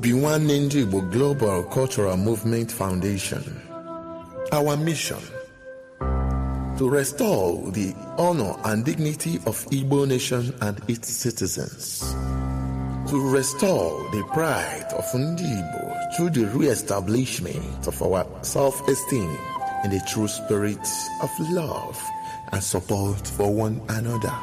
Obi Nwanne Ndigbo Global Cultural Movement Foundation. Our mission: to restore the honor and dignity of Igbo nation and its citizens, to restore the pride of Ndigbo through the re-establishment of our self-esteem in the true spirit of love and support for one another,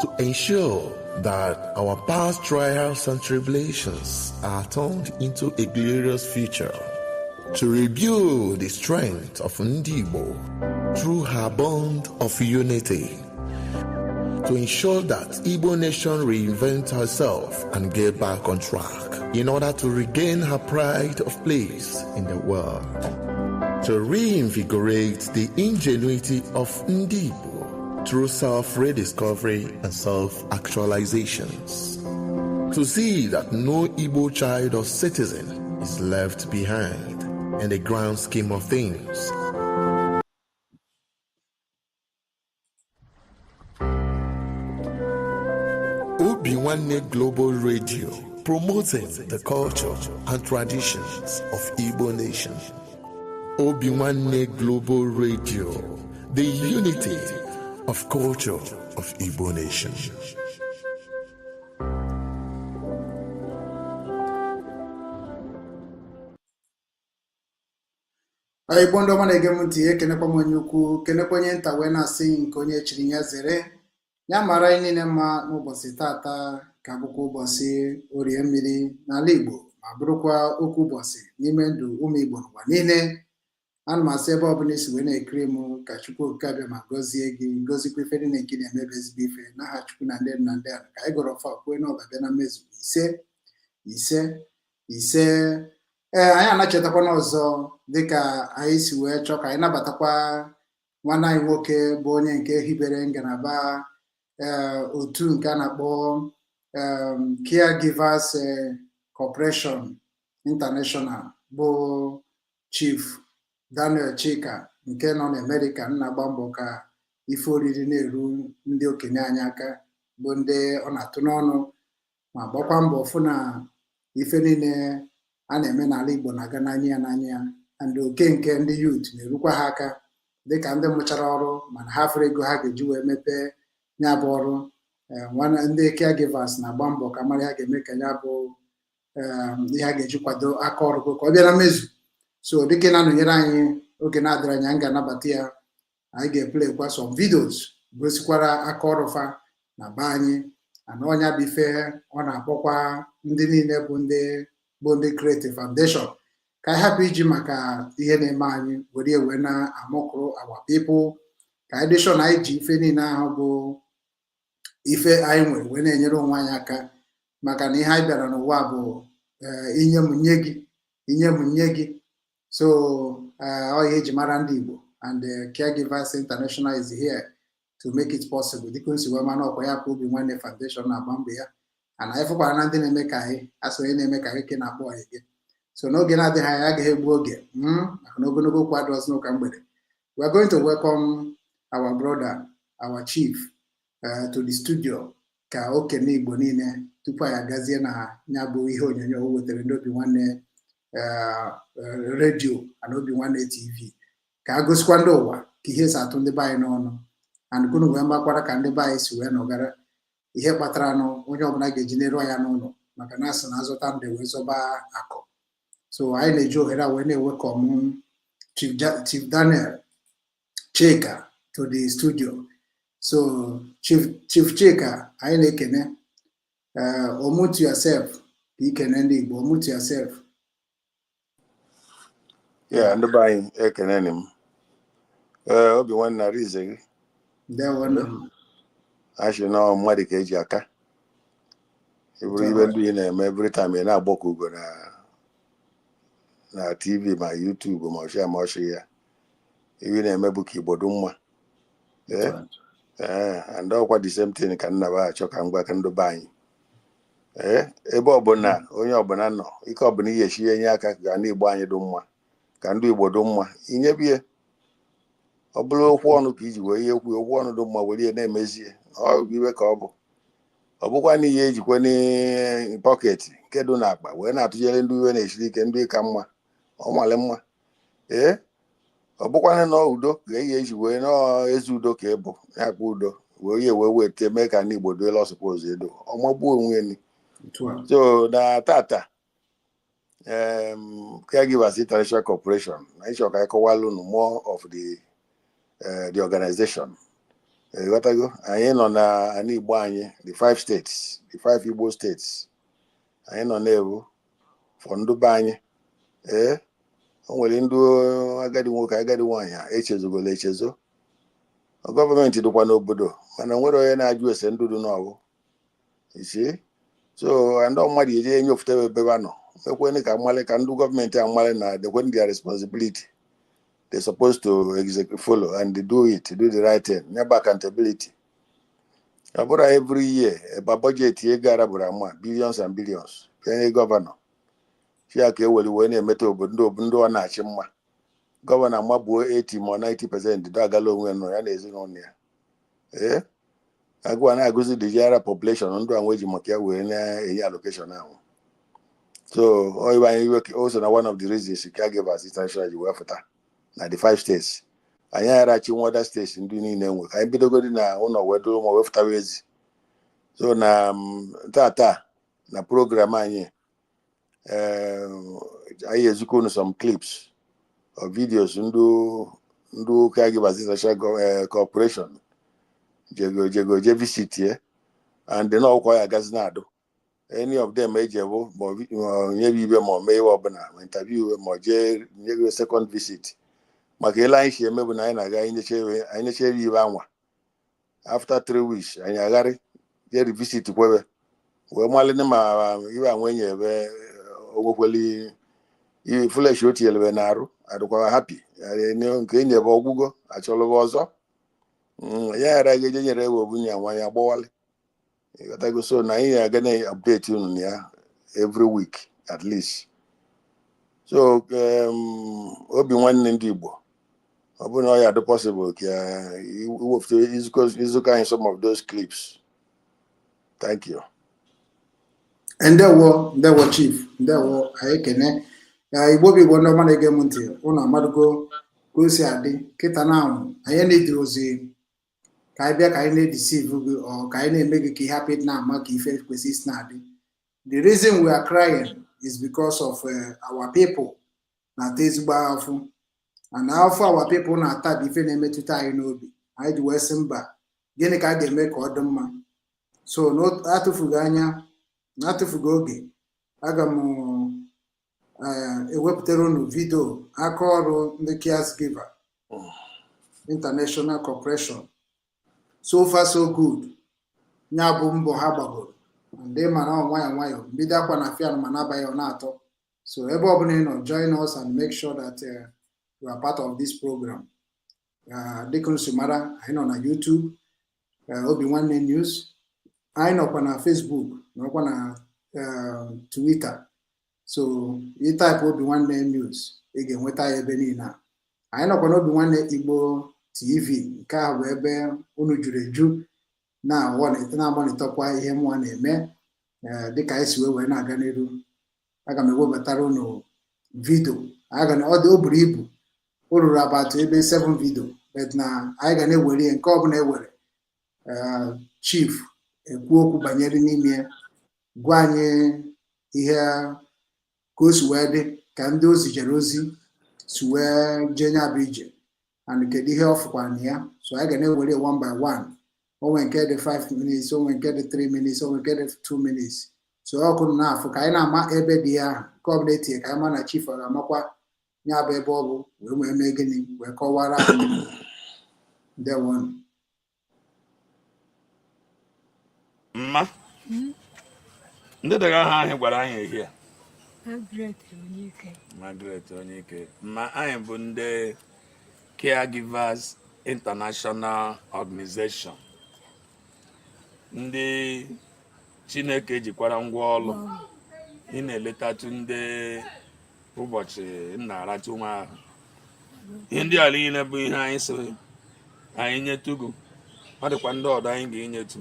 to ensure that our past trials and tribulations are turned into a glorious future, to rebuild the strength of Ndigbo through her bond of unity, to ensure that Igbo nation reinvent herself and get back on track in order to regain her pride of place in the world, to reinvigorate the ingenuity of Ndigbo through self-rediscovery and self-actualizations, to see that no Igbo child or citizen is left behind in the grand scheme of things. Obi Nwanne Global Radio, promoting the culture and traditions of Igbo nation. Obi Nwanne Global Radio, the unity of culture of Igbo nation. Igbo ndị ọma na-ege m ntị, ekenekwa m onye ukwu, kenekwa onye nta, wee na-asị nke onye chiri ya zere. Ya mara anyị niile mma n'ụbọchị tata, ka bụkwa ụbọchị Orie Mmiri n'ala Igbo, ma bụrụkwa okwu ụbọchị n'ime ndụ ụmụ Igbo n'ụwa niile. Ana m asị, ebe ọbụla isi wee na-ekiri m, ka Chukwu Okike abịa ma gọzie gị, gọzikwa ife niile nke na-emebe ezigbo ife n'aha Chukwu na ndị nna, ndị ala, ka anyị gọrọ ọfọ kwue na ọ ga-abịa na mmezu. Ise, ise, ise. Ee, anyị anachetakwana ọzọ dịka anyị si wee chọọ ka anyị nabatakwa nwanne anyị nwoke, bụ onye nke hibere ngalaba, ee, otu nke a na-akpọ Caregivers Corporation International, bụ Chief Daniel Chika nke nọ n'Amerika, na-agba mbọ ka ife oriri na-eru ndị okenye anyị aka, bụ ndị ọ na-atụ n'ọnụ, ma gbakwa mbọ fụ na ife niile a na-eme n'ala Igbo na-aga n'anya ya n'anya ya, and oke nke ndị youth na-erukwa ha aka, dịka ndị mụchara ọrụ mana ha fụrụ ego ha ga-eji wee mepee ya bụ ọrụ. Ndị caregivers na-agba mbọ ka mara ha ga-eme ka ya bụ ihe a ga-eji kwado aka ọrụ ka ọ bịa na mmezu. So dịka ị na-anọnyere anyị, oge na-adịrị anya m ga-anabata ya. Anyị ga-eplaykwa some videos gosikwara aka ọrụ fa na be anyị ana. Ọnya bụ ife ọ na-akpọkwa ndị niile bụ ndị Creative Foundation, ka anyị hapụ iji maka ihe na-eme anyị were ewe na-amụkụrụ our people, ka anyị dị sure na anyị ji ife niile ahụ bụ ife anyị nwere wee na-enyere onwe anyị aka, maka na ihe anyị bịara n'ụwa bụ inye m nye gị, inye m nye gị. So ọ ihe eji mara ndị Igbo, and Caregivers International is here to make it possible. Dịka o si wee mana ọkwa ya ka Obi Nwanne Foundation na-agba mbọ ya, ana anyị fụkwara na ndị na-eme ka anyị asị onye na-eme ka anyị ke na-akpọ ọyị gị. So n'oge na-adịghị anya, agaghị egbu oge, maka na ogologo okwu adịghịzị n'ụka mgbede. We are going to welcome our brother, our chief, to the studio ka o kene Igbo niile tupu anyị agazie na ya bụ ihe onyonyo o wetara ndị Obi Nwanne Radio na Obi Nwanne TV, ka a gosikwa ndị ụwa ka ihe si atụ ndị be anyị n'ọnụ, and kunu wee makwara ka ndị be anyị si wee nọgara, ihe kpatara nụ onye ọbụla ga-eji neru ya n'ụlọ, maka na asị na azụta ndị wee zọba akụ. So anyị na-eji ohere a wee na-ewelcome Chief Daniel Chika to the studio. So Chief Chika, anyị na-ekene. Unmute yourself ka ikene ndị Igbo. Unmute yourself. Ya, ndị be anyị, ekeneni m. Ee, Obi Nwanne, arize gị. Ndewo nna m. Achị na ọ mmadụ ka eji aka ịbụrụ ibe ndị ị na-eme every time ị na-agbakọ ugo na TV ma YouTube ma ọchịa ma ọchị ya, ihe ị na-eme bụ ka Igbo dị mma. Ee ee, and ọkwa the same thing ka nna ba achọ ka m gwa ka ndị be anyị. Ee, ebe ọbụla onye ọbụla nọ, ike ọbụla ihe esi enye aka ka ndị Igbo anyị dị mma, ka ndị Igbo dị mma, inyebie. Ọ bụrụ okwu ọnụ ka iji wee ihe kwu okwu ọnụ dị mma, were ihe na-emezie ọ bụ iwe ka ọ bụ. Ọ bụkwa na ihe ejikwa pocket nke dị n'akpa wee na-atụnyere ndị iwe na-esiri ike, ndị ka mma ọ mali mma. Ee, ọ bụkwana na udo ka eyi eji wee nọọ ezi udo ka ịbụ na-akpa udo wee ihe wee weta mee ka ndị Igbo duela ọsụpụzụ edo ọmagbuo onwe ya. Otu a. So na tata, Caregivers International Corporation na ịchọ ka anyị kọwalụ unu more of the organization. Ghọtago, anyị nọ na ala Igbo anyị, the five states, the five Igbo states. Anyị nọ na-ewu for ndụ be anyị. Ee, o nwere ndị agadi nwoke, agadi nwaanyị echezogolo echezo. Gọọmenti dịkwa n'obodo, mana nwere onye na-ajụ ese ndụ dị n'ọgụ isi. So ndị mmadụ eje enyofụta ebe ebe nọ mekwene ka mmalị, ka ndị gọọmenti amalị na dekwen their responsibility they supposed to execute, follow and do it, do the right thing. Nyaba accountability. Ọ bụrụ every year ebe budget ego arabụrụ ama billions and billions kenye governor chi ya ka ewere wee na-emeta obodo ndị obodo ndị ọ na-achị mma. Governor mabuo 80 ma 90% do agala onwe nọ ya na ezinụlọ ya. Ee, agụa na-agụzi the general population ndụ anwe ji maka ya wee na-enye allocation ahụ. So ọ anyị iwe also na one of the reasons Caregivers International ji wee fụta na the five states. Anyị agharachi nwa other states ndị niile nwe ka anyị bidogodi na ụlọ wee duru ma wee fụtawa ezi. So na tata na program anyị, anyị ezukọ unu some clips of videos ndị Caregivers International Corporation jego jego je visit ye, and then ọkwa ya agazi na-adụ any of them eji ebu ma nye ibe ma mee ihe ọbụla, ma interview, ma jee nye gị second visit. Maka ele anyị si eme bụ na anyị na-aga, anyị nyechere ibe anwa, after 3 weeks anyị agharị jee revisit kwebe wee malị ma ibe anwa enye ebe onwekweli flesh o tinyere na-arụ adịkwa happy nke enyi ebe ọgwụgo achọlụba ọzọ ya ghara ga eje nyere ewe obu nya nwanyị agbawalị. Ịghọtago? So na anyị ga na update unu na ya every week at least. So obi nwanne ndị Igbo, ọ bụrụ na ọ ya dị possible ka iwepụta izukọ anyị some of those clips. Thank you. Ndewo, ndewo, chief, ndewo. Anyị ekene ya. Igbo bụ Igbo, ndị ọma na-ege m ntị, ụnụ amadụgo ka o si adị kịta na anyị na-ediri ozi ka anyị bịa ka anyị na-edeceive gị, ọ ka anyị na-eme gị ka ị hapụ ịdị na-ama ka ife kwesị isi na-adị. The reason we are crying is because of our people na-ata ezigbo afụ, and afọ our people na-ata bụ ife na-emetụta anyị n'obi. Anyị ji wee sị mba, gịnị ka a ga-eme ka ọ dị mma? So atụfughị anya na atụfughị oge, aga m ewepụtara unu video aka ọrụ ndị Caregiver International Corporation. So far so good. Ya bụ mbọ ha gbagoro ndị mara ọ nwayọ nwayọ mbido akwa na fian ma n'abalị ọ na-atọ. So ebe ọbụla ị nọ, join us and make sure that you are part of this program. Dịka unu si mara, anyị nọ na YouTube, Obi Nwanne News. Anyị nọkwa na Facebook, nọkwa na Twitter. So ị type Obi Nwanne News, ị ga-enweta ya ebe niile a. Anyị nọkwa na Obi Nwanne Igbo TV. Nke a bụ ebe unu juru eju na-amonitorkwa ihe mụnwa na-eme dịka anyị si wee na-aga n'iru. Aga m ewebatara unu video ọ dị o buru ibu, o ruru about ebe 7 video, but na anyị ga na-ewere ya nke ọbụla ewere chief ekwu okwu banyere n'ime ya, gwa anyị ihe ka o si wee dị, ka ndị o zijere ozi si wee jee nya bụ ije, and kedu ihe ọ fụkwara na ya. So anyị ga na-ewere one by one. Onwe nke dị 5 minutes, onwe nke dị 3 minutes, onwe nke dị 2 minutes. So ọkụ na-afụ ka anyị na-ama ebe dị ya ahụ nke ọbụla etinye, ka anyị ma na chief ọ ga-amakwa ya bụ ebe ọ bụ wee wee mee gịnị, wee kọwara anyị. Ndewo. Mma ndị dere aha anyị gwara anyị ehie. Margaret Onyike. Margaret Onyike. Ma anyị bụ ndị Caregivers International Organization, ndị Chineke jikwara ngwa ọlụ ị na-eletatụ ndị ụbọchị m na-aratụ nwa ahụ. Ihe ndị a niile bụ ihe anyị sịrị anyị nyetugo. Ọ dịkwa ndị ọdọ anyị ga-enyetu.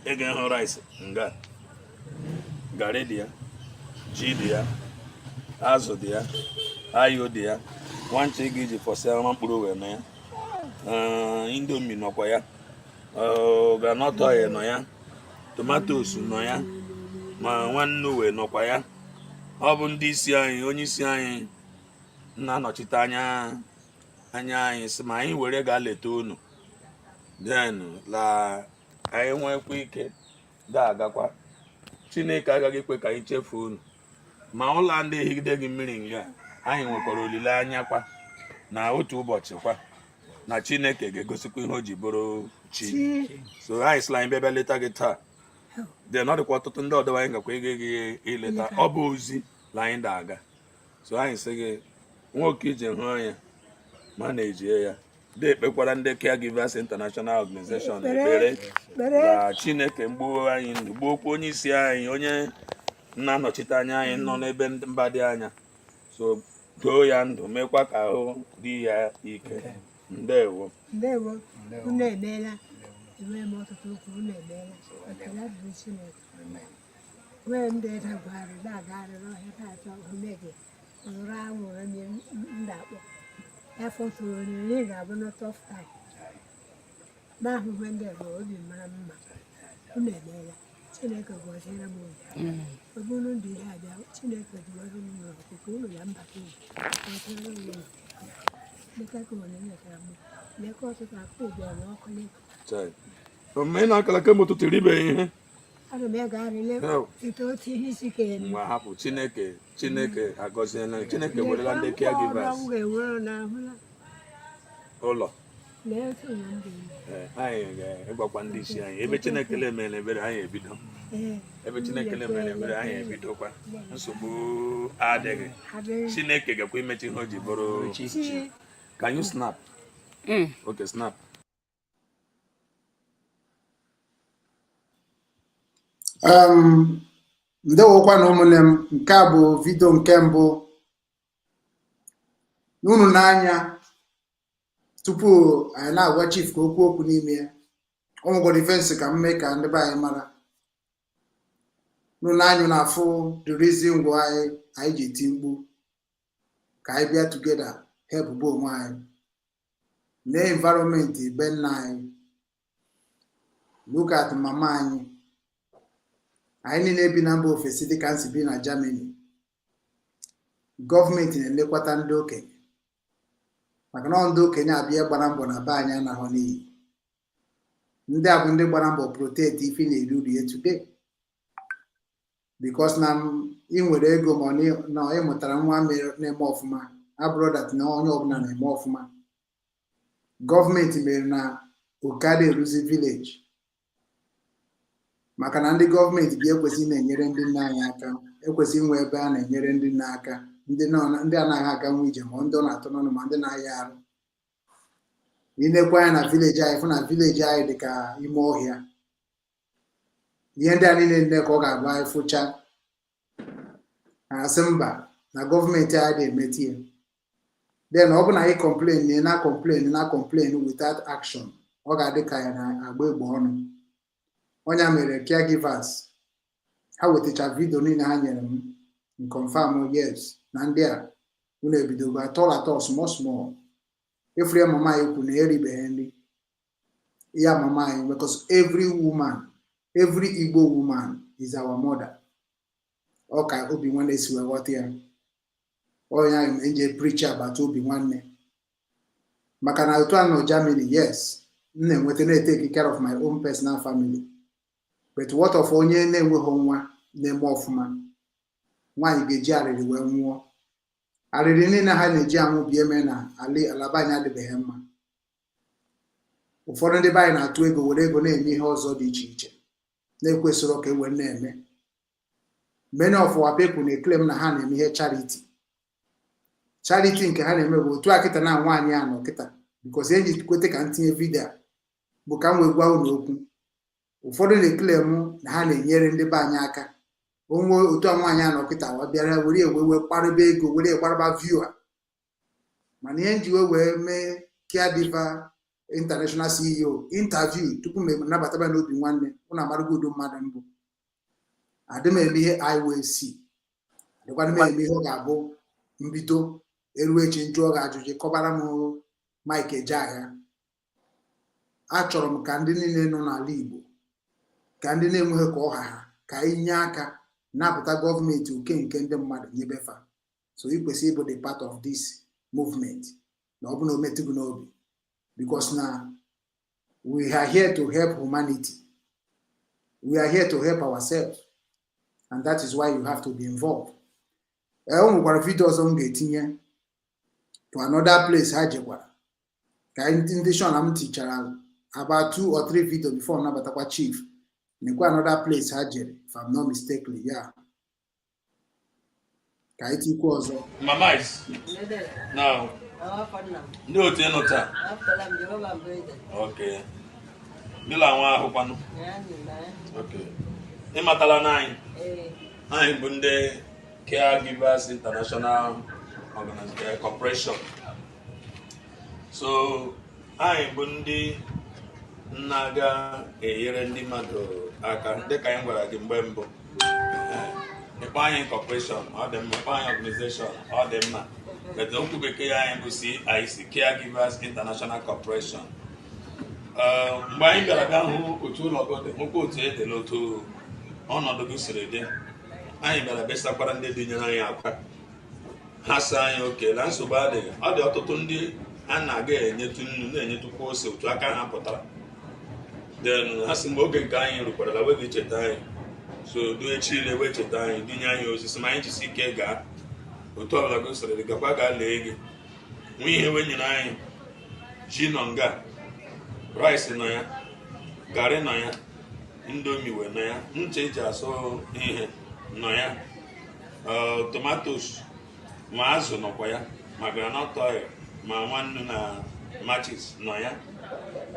Ị ga-ehụ rice nga, garị dị ya, ji dị ya, azụ dị ya, ayo dị ya, nwancha ị ga-eji fọsịa nwa mkpụrụ wee nọ ya. Ee, Indomie nọkwa ya. Ee, groundnut oil nọ ya, tomatoes nọ ya, ma nwanne wee nọkwa ya. Ọ bụ ndị isi anyị, onye isi anyị na-anọchite anya anyị sị ma anyị were gaa leta unu, then la anyị nwekwa ike ga-agakwa. Chineke agaghị ekwe ka anyị chefuo unu. Ma ụlọ ndị ehigide gị mmiri nga, anyị nwekwara olileanya kwa na otu ụbọchị kwa na Chineke ga-egosikwa ihe o ji bụrụ chi. So anyị sịla anyị bịa bịa leta gị taa. Then ọ dịkwa ọtụtụ ndị ọdọwa anyị gakwa ịga gị ileta. Ọ bụ ozi la anyị na-aga. So anyị sị gị, nwoke ije hụ anya ma na-ejie ya dị, ekpekwara ndị Caregivers International Organization ekpere ekpere na Chineke mgbuo anyị ndụ, gbuokwa onye isi anyị, onye na-anọchite anya anyị nọ n'ebe mba dị anya. So doo ya ndụ, mekwa ka ahụ dị ya ike. Ndewo. Ndewo, unu emeela. Enweghị m ọtụtụ okwu. Unu emeela, ekele dịrị Chineke. Nwee ndị dagwarị na-agagharị n'ọhịa na-achọ omege zụrụ anwụrụ mmiri ndakpọ ya fọtụrụ onyinye ị ga-abụ na tough time ma ahụhụ ndị a bụ obi mara mma. Unu emeela, Chineke gọziere m unu. Ọ bụrụ ndị ihe abịa, Chineke duwere unu n'ọpụpụ unu na mbata unu, gọziere m unu. Leta ka onyinye letara m, leka ọtụtụ akụ ụbịam ọkụ n'ịkụ. Chai. Omume na akara kemgbe ụtụtụ, eribeghị ihe. Ana m egagharị le. Hell. Etu otu ihe isi ka eme. Mgbe hapụ Chineke, Chineke agọziela. Chineke werela ndị caregivers m ga-enwere n'ahụla. Ụlọ. Lee otu ụlọ m dị. Ee, anyị ga-ịgwakwa ndị isi anyị ebe Chineke na-emere ebere, anyị ebido. Ebe Chineke na-emere ebere, anyị ebidokwa. Nsogbu adịghị. Adịghị. Chineke gakwa imechi ihe o ji bụrụ chi. Can you snap? Okay, snap. Ndewokwa na ụmụnne m. Nke a bụ video nke mbụ n'unu n'anya tupu anyị na-agwa chief ka o kwuo okwu n'ime ya. O nwegoro ife nsị ka m mee ka ndị be anyị mara n'unu anya na-afụ the reason why anyị ji eti mkpu ka anyị bịa together help bụ onwe anyị na environment be nna anyị. Look at mama anyị. Anyị niile bi na mba ofesi, dịka nsi bi na Germany, gọọmenti na-elekwata ndị okenye, maka na ọ ndị okenye abịa gbara mbọ na be anyị anaghọ n'iyi. Ndị a bụ ndị gbara mbọ protect ife na-eri uru ya today, because na ị nwere ego ma ọ na ị mụtara nwa na-eme ọfụma abụrụ that na onye ọbụla na-eme ọfụma. Gọọmenti mere na oke adịghị eruzi village, maka na ndị gọọmenti ga-ekwesị na-enyere ndị nne anyị aka, ekwesị inwe ebe a na-enyere ndị nne aka, ndị ndị anaghị aganwu ije, ma ndị ọ na-atụ n'ọnụ, ma ndị na-aya arụ. Inekwa anya na village anyị, fụ na village anyị dị ka ime ọhịa. Ihe ndị a niile nne ka ọ ga-abụ anyị fụcha, asị mba na gọọmenti anyị na-emeti ya. Then ọ bụ na anyị complain na complain na complain without action, ọ ga-adị ka ya na-agba egbe ọnụ. Ọnya mere caregivers ha wetacha video niile ha nyere m, m confirm, yes, na ndị a unu ebidogo atọ atọ small small. Efuru ya mama anyị kwu na eribeghị nri ya mama anyị, because every woman, every Igbo woman is our mother. Ọ ka obi nwanne si wee ghọta ya. Ọnya anyị nje preach about obi nwanne, maka na otu a nọ Germany, yes, m na-enweta na-etake care of my own personal family, but what of onye na-enweghị nwa na-eme ọfụma? Nwaanyị ga-eji arịrị wee nwụọ. Arịrị niile ha na-eji anwụ bụ eme na alaba anyị adịbeghị mma. Ụfọdụ ndị be anyị na-atụ ego, were ego na-eme ihe ọzọ dị iche iche na-ekwesịrị ka e were na-eme. Many of our people na-eclaim na ha na-eme ihe charity. Charity nke ha na-eme bụ otu a kịta na nwaanyị a nọ kịta, because eji kwete ka m tinye video a bụ ka m wee gwa unu okwu. Ụfọdụ na-eclaim na ha na-enyere ndị be anyị aka. Onwe otu a nwaanyị a nọ kịta, ọ bịara were ewe wee kparịba ego, were kparịba viewer. Mana ihe nji wee mee caregiver International CEO interview tupu m nabataba n'obi nwanne. Ụnụ amarụgo udo mmadụ mbụ. Adị m eme ihe IWC, adịkwana m eme ihe ọ ga-abụ mbido eruo echi njụọ gị ajụjụ, kọbara m Mike Ejeagha. Achọrọ m ka ndị niile nọ n'ala Igbo, ka ndị na-enweghị ka ọha ha, ka anyị nye aka napụta gọọmenti oke nke ndị mmadụ nyebefa. So ị kwesịrị ịbụ the part of this movement na ọ bụ na o metụ gị n'obi, because na we are here to help humanity, we are here to help ourselves, and that is why you have to be involved. Ee, o nwekwara video ọzọ m ga-etinye to another place ha jekwara ka ndị shon m tichara about two or three video before nabatakwa chief. Nekwa another place ha jere, if I'm not mistakenly ya ka anyị tikwa ọzọ. Mama is now ndị otu ịnụ taa. Okay, gịla nwa ahụkwanụ. Okay, ịmatala na anyị bụ ndị Caregivers International Organization Corporation. So anyị bụ ndị na-aga enyere ndị mmadụ aka, dịka anyị gwara gị mgbe mbụ. Ịkpọ anyị corporation, ọ dị mma. Ịkpọ anyị organization, ọ dị mma. But okwu bekee anyị bụ CIC, Caregivers International Corporation. Mgbe anyị bịara bịa hụ otu ụlọ gị dị, hụkwa otu edela, otu ọnọdụ gị siri dị, anyị bịara besakwara ndị dịnyere anyị akwa. Ha sị anyị oke na nsogbu adịghị. Ọ dị ọtụtụ ndị a na-aga enyetụ nnu, na-enyetụkwa ose, otu aka ha pụtara. Then ha sị mgbe oge nke anyị rukwarala, wee cheta anyị. So du echi ile wee cheta anyị, dunye anyị ozi, ma anyị jisi ike gaa otu ọbụla gosiri dị, gakwa gaa lee gị nwa ihe wee nyere anyị. Ji nọ nga, rice nọ ya, garị nọ ya, Indomie wee nọ ya, ncha eji asụ ihe nọ ya, tomatoes ma azụ nọkwa ya, ma groundnut oil, ma nwannu na matches nọ ya.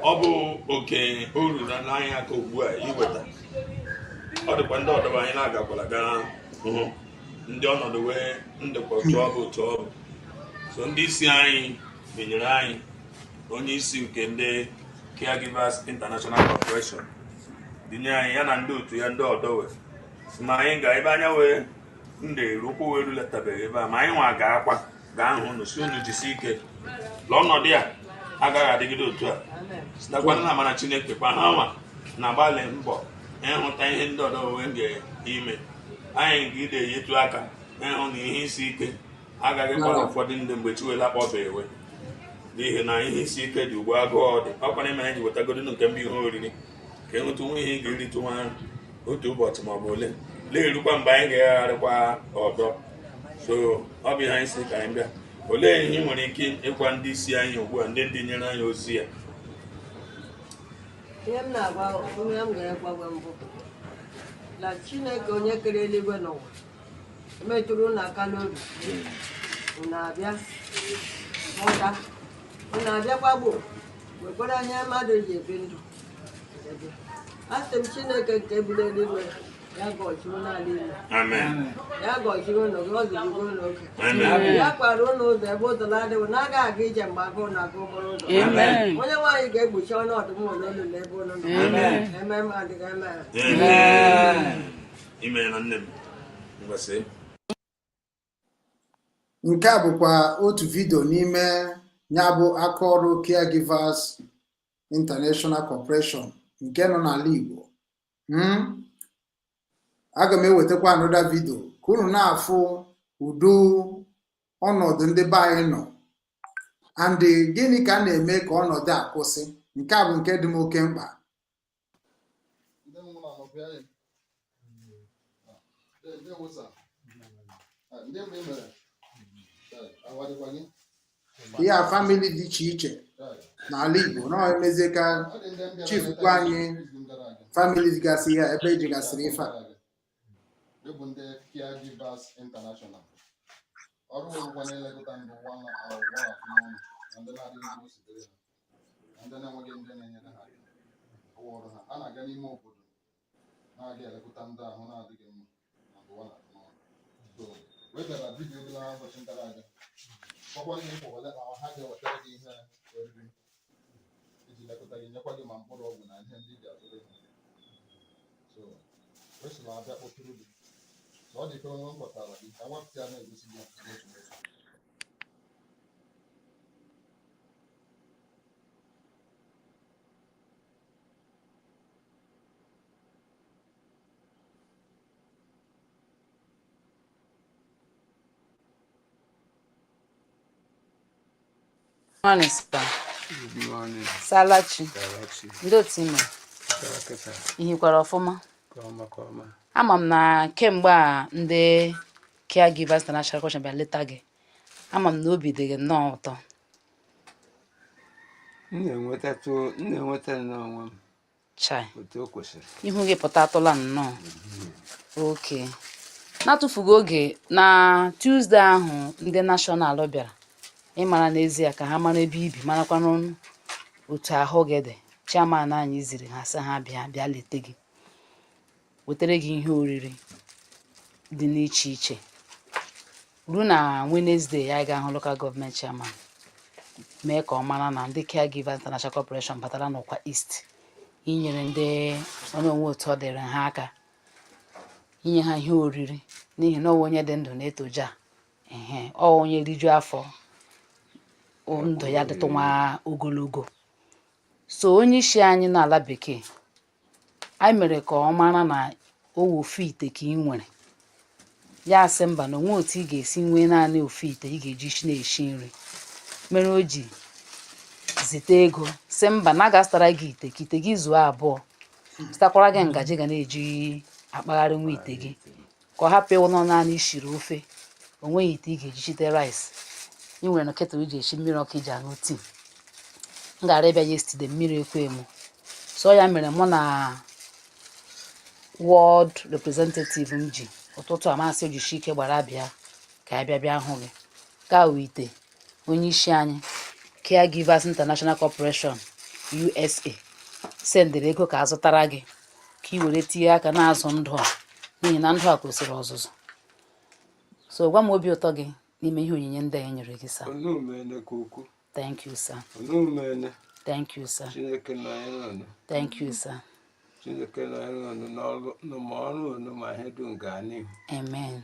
Ọ bụ oke o ruru n'anya aka ugbu a iweta. Ọ dịkwa ndị ọdọba anyị na-agakwala gaa hụ ndị ọnọdụ wee ndịkwa otu ọ bụ, otu ọ bụ. So ndị isi anyị binyere anyị, onye isi nke ndị Caregivers International Corporation dinye anyị, ya na ndị otu ya ndị ọdọwe, si ma anyị gaa ebe anya wee ndị eru ụkwụ wee ruletabeghị ebe a, ma anyị nwa ga-akwa gaa hụ unu, si unu jisi ike la ọnọdụ ya agaghị adịgide otu a, sitekwana na amara Chineke kwa. Ha nwa na-agbalị mbọ ịhụta ihe ndị ọdọ wee ga-ime anyị ga-ide eyetu aka ịhụ na ihe isi ike agaghị gbara ụfọdụ ndị mgbe chiwela kpọba ewe, n'ihi na ihe isi ike dị ugbu, agụụ dị. Ọkwana mere ji wetagodinu nke mbụ, ihe oriri, ka enweta nwa ihe ị ga-eritụ nwa otu ụbọchị maọbụ ole na-erukwa mgbe anyị ga-egharịkwa ọdọ. So ọ bụ ihe anyị si ka anyị bịa. Olee ihe ị nwere ike ịgwa ndị isi anyị ugbu a, ndị nyere anyị ozi ya? Ihe m na-agwa, onye m ga-egwa mbụ na Chineke onye kere eluigwe n'ụwa emetụrụ unu aka n'obi. Unu abịa mụta, unu abịakwa gboo wekwara anya mmadụ ji ebi ndụ. A sị m Chineke nke buru eluigwe ya gọzie unu ala Igbo. Amen. Ya gọzie unu, gọzibigo unu oke. Amen. Ya kwara unu ụzọ ebe ụzọ na-adịghị, na-aga aga ije mgbe agụụ na-agụ okporo ụzọ. Amen. Onye nwaanyị ga-egbochi ọnọdụ m n'olu na ebe unu nọ. Amen. Eme m adịghị eme. Amen. Imeela, nne m. Ngwasị. Nke a bụkwa otu video n'ime ya bụ aka ọrụ Caregivers International Corporation nke nọ n'ala Igbo. Aga m ewetakwa another video ka unu na-afụ udo ọnọdụ ndị be anyị nọ and gịnị ka a na-eme ka ọnọdụ a kwụsị. Nke a bụ nke dị m oke mkpa. Ndị nwụrụ anọkwa ya. Ndewo sir. Ndị mgbe ị mere? Ahụ adịkwa gị? Ihe a family dị iche iche n'ala Igbo na emezie ka Ọ dị ndị mbịara chief leta gwa anyị izu gara aga. Family dịgasị ya ebe ejigasịrị ife a. Ndị bụ ndị Caregivers International. Ọrụ orukwa na-elekọta ndụ nwa na ụwa afọ n'ọnụ na ndị na-adịghị ka o si dịrị ha na ndị na-enweghị ndị na-enyere ha aka. Ọ wụ ọrụ ha. A na-aga n'ime obodo na-aga elekọta ndị ahụ na-adịghị mma na ndụ nwa na-afụ n'ọnụ. So, wetara video gị na ụbọchị gara aga. Gwakwa gị nkwa ole na ha ga-ewetara gị ihe oriri. gị, nyekwa gị ma mkpụrụ ọgwụ na ihe ndị i ji azụrụ ihe. So wesịla abịa kpọtụrụ gị. So ọ dị ka onwe m kpọtara gị ka wepụta ya na-egosi gị n'otu n'otu. Morning, sir. Good morning. Salachi. Karachi. Ndị otu ime. Karakata. Ihikwara ọfụma. Kọma kọma. Ama m na kemgbe a ndị Caregivers International Corporation bịa leta gị, ama m na obi dị gị nnọọ ụtọ. M na-enweta nnọọ onwe m Chai. otu o kwesịrị. Ihu gị pụta atụla nnọọ. Oke. Na-atụfughị oge, na Tuesday ahụ ndị National bịara ịmara n'ezie ka ha mara ebe ibi, marakwanụ otu ahụ gị dị. Chairman anyị ziri ha sị ha bịa bịa lete gị, wetara gị ihe oriri dị n'iche iche. Ruo na Wednesday ya ga-ahụ local government chairman, mee ka ọ mara na ndị Caregivers International Corporation batara n'Ụkwa East inyere ndị onye onwe otu ọ dịrị ha aka, inye ha ihe oriri, n'ihi na ọ onye dị ndụ na-etoja ehe, ọ onye rijuo afọ, ndụ ya dịtụ nwa ogologo. So onye isi anyị n'ala bekee anyị mere ka ọ mara na o wu ofu ite ka ị nwere. Ya sị mba, na onwe otu ị ga-esi nwee naanị ofu ite ị ga-eji na-esi nri, mere o ji zite ego, sị mba, na a ga-azụtara gị ite ka ite gị zuo abụọ, zụtakwara gị ngaji ga na-eji akpagharị nwa ite gị, ka ọ hapụ ịwụ nọ naanị ishiri ofe, o nweghị ite ị ga-eji chite rice. Ị nwere na kettle iji esi mmiri ọkụ iji aṅụ tii. M gara ịbịa yesterday, mmiri ekwe mụ. So ya mere mụ na ward representative m ji ụtụtụ amasị ojishi ike gbara bịa ka ya bịa bịa hụ gị ka ite onye isi anyị Caregivers International Corporation USA sendịrị ego ka a zụtara gị, ka ị were tinye aka na-azụ ndụ a, n'ihi na ndụ a kwesịrị ọzụzụ. So gwa m obi ụtọ gị n'ime ihe onyinye ndị a e nyere gị, sir. Unu mene ka ukwu. Thank you, sir. Unu mene. Thank you, sir. Chineke nọnyere unu. Thank you, sir. Chineke nọnyere unu n'ọrụ ma ọrụ unu ma ihe dum gaa n'ihu. Amen.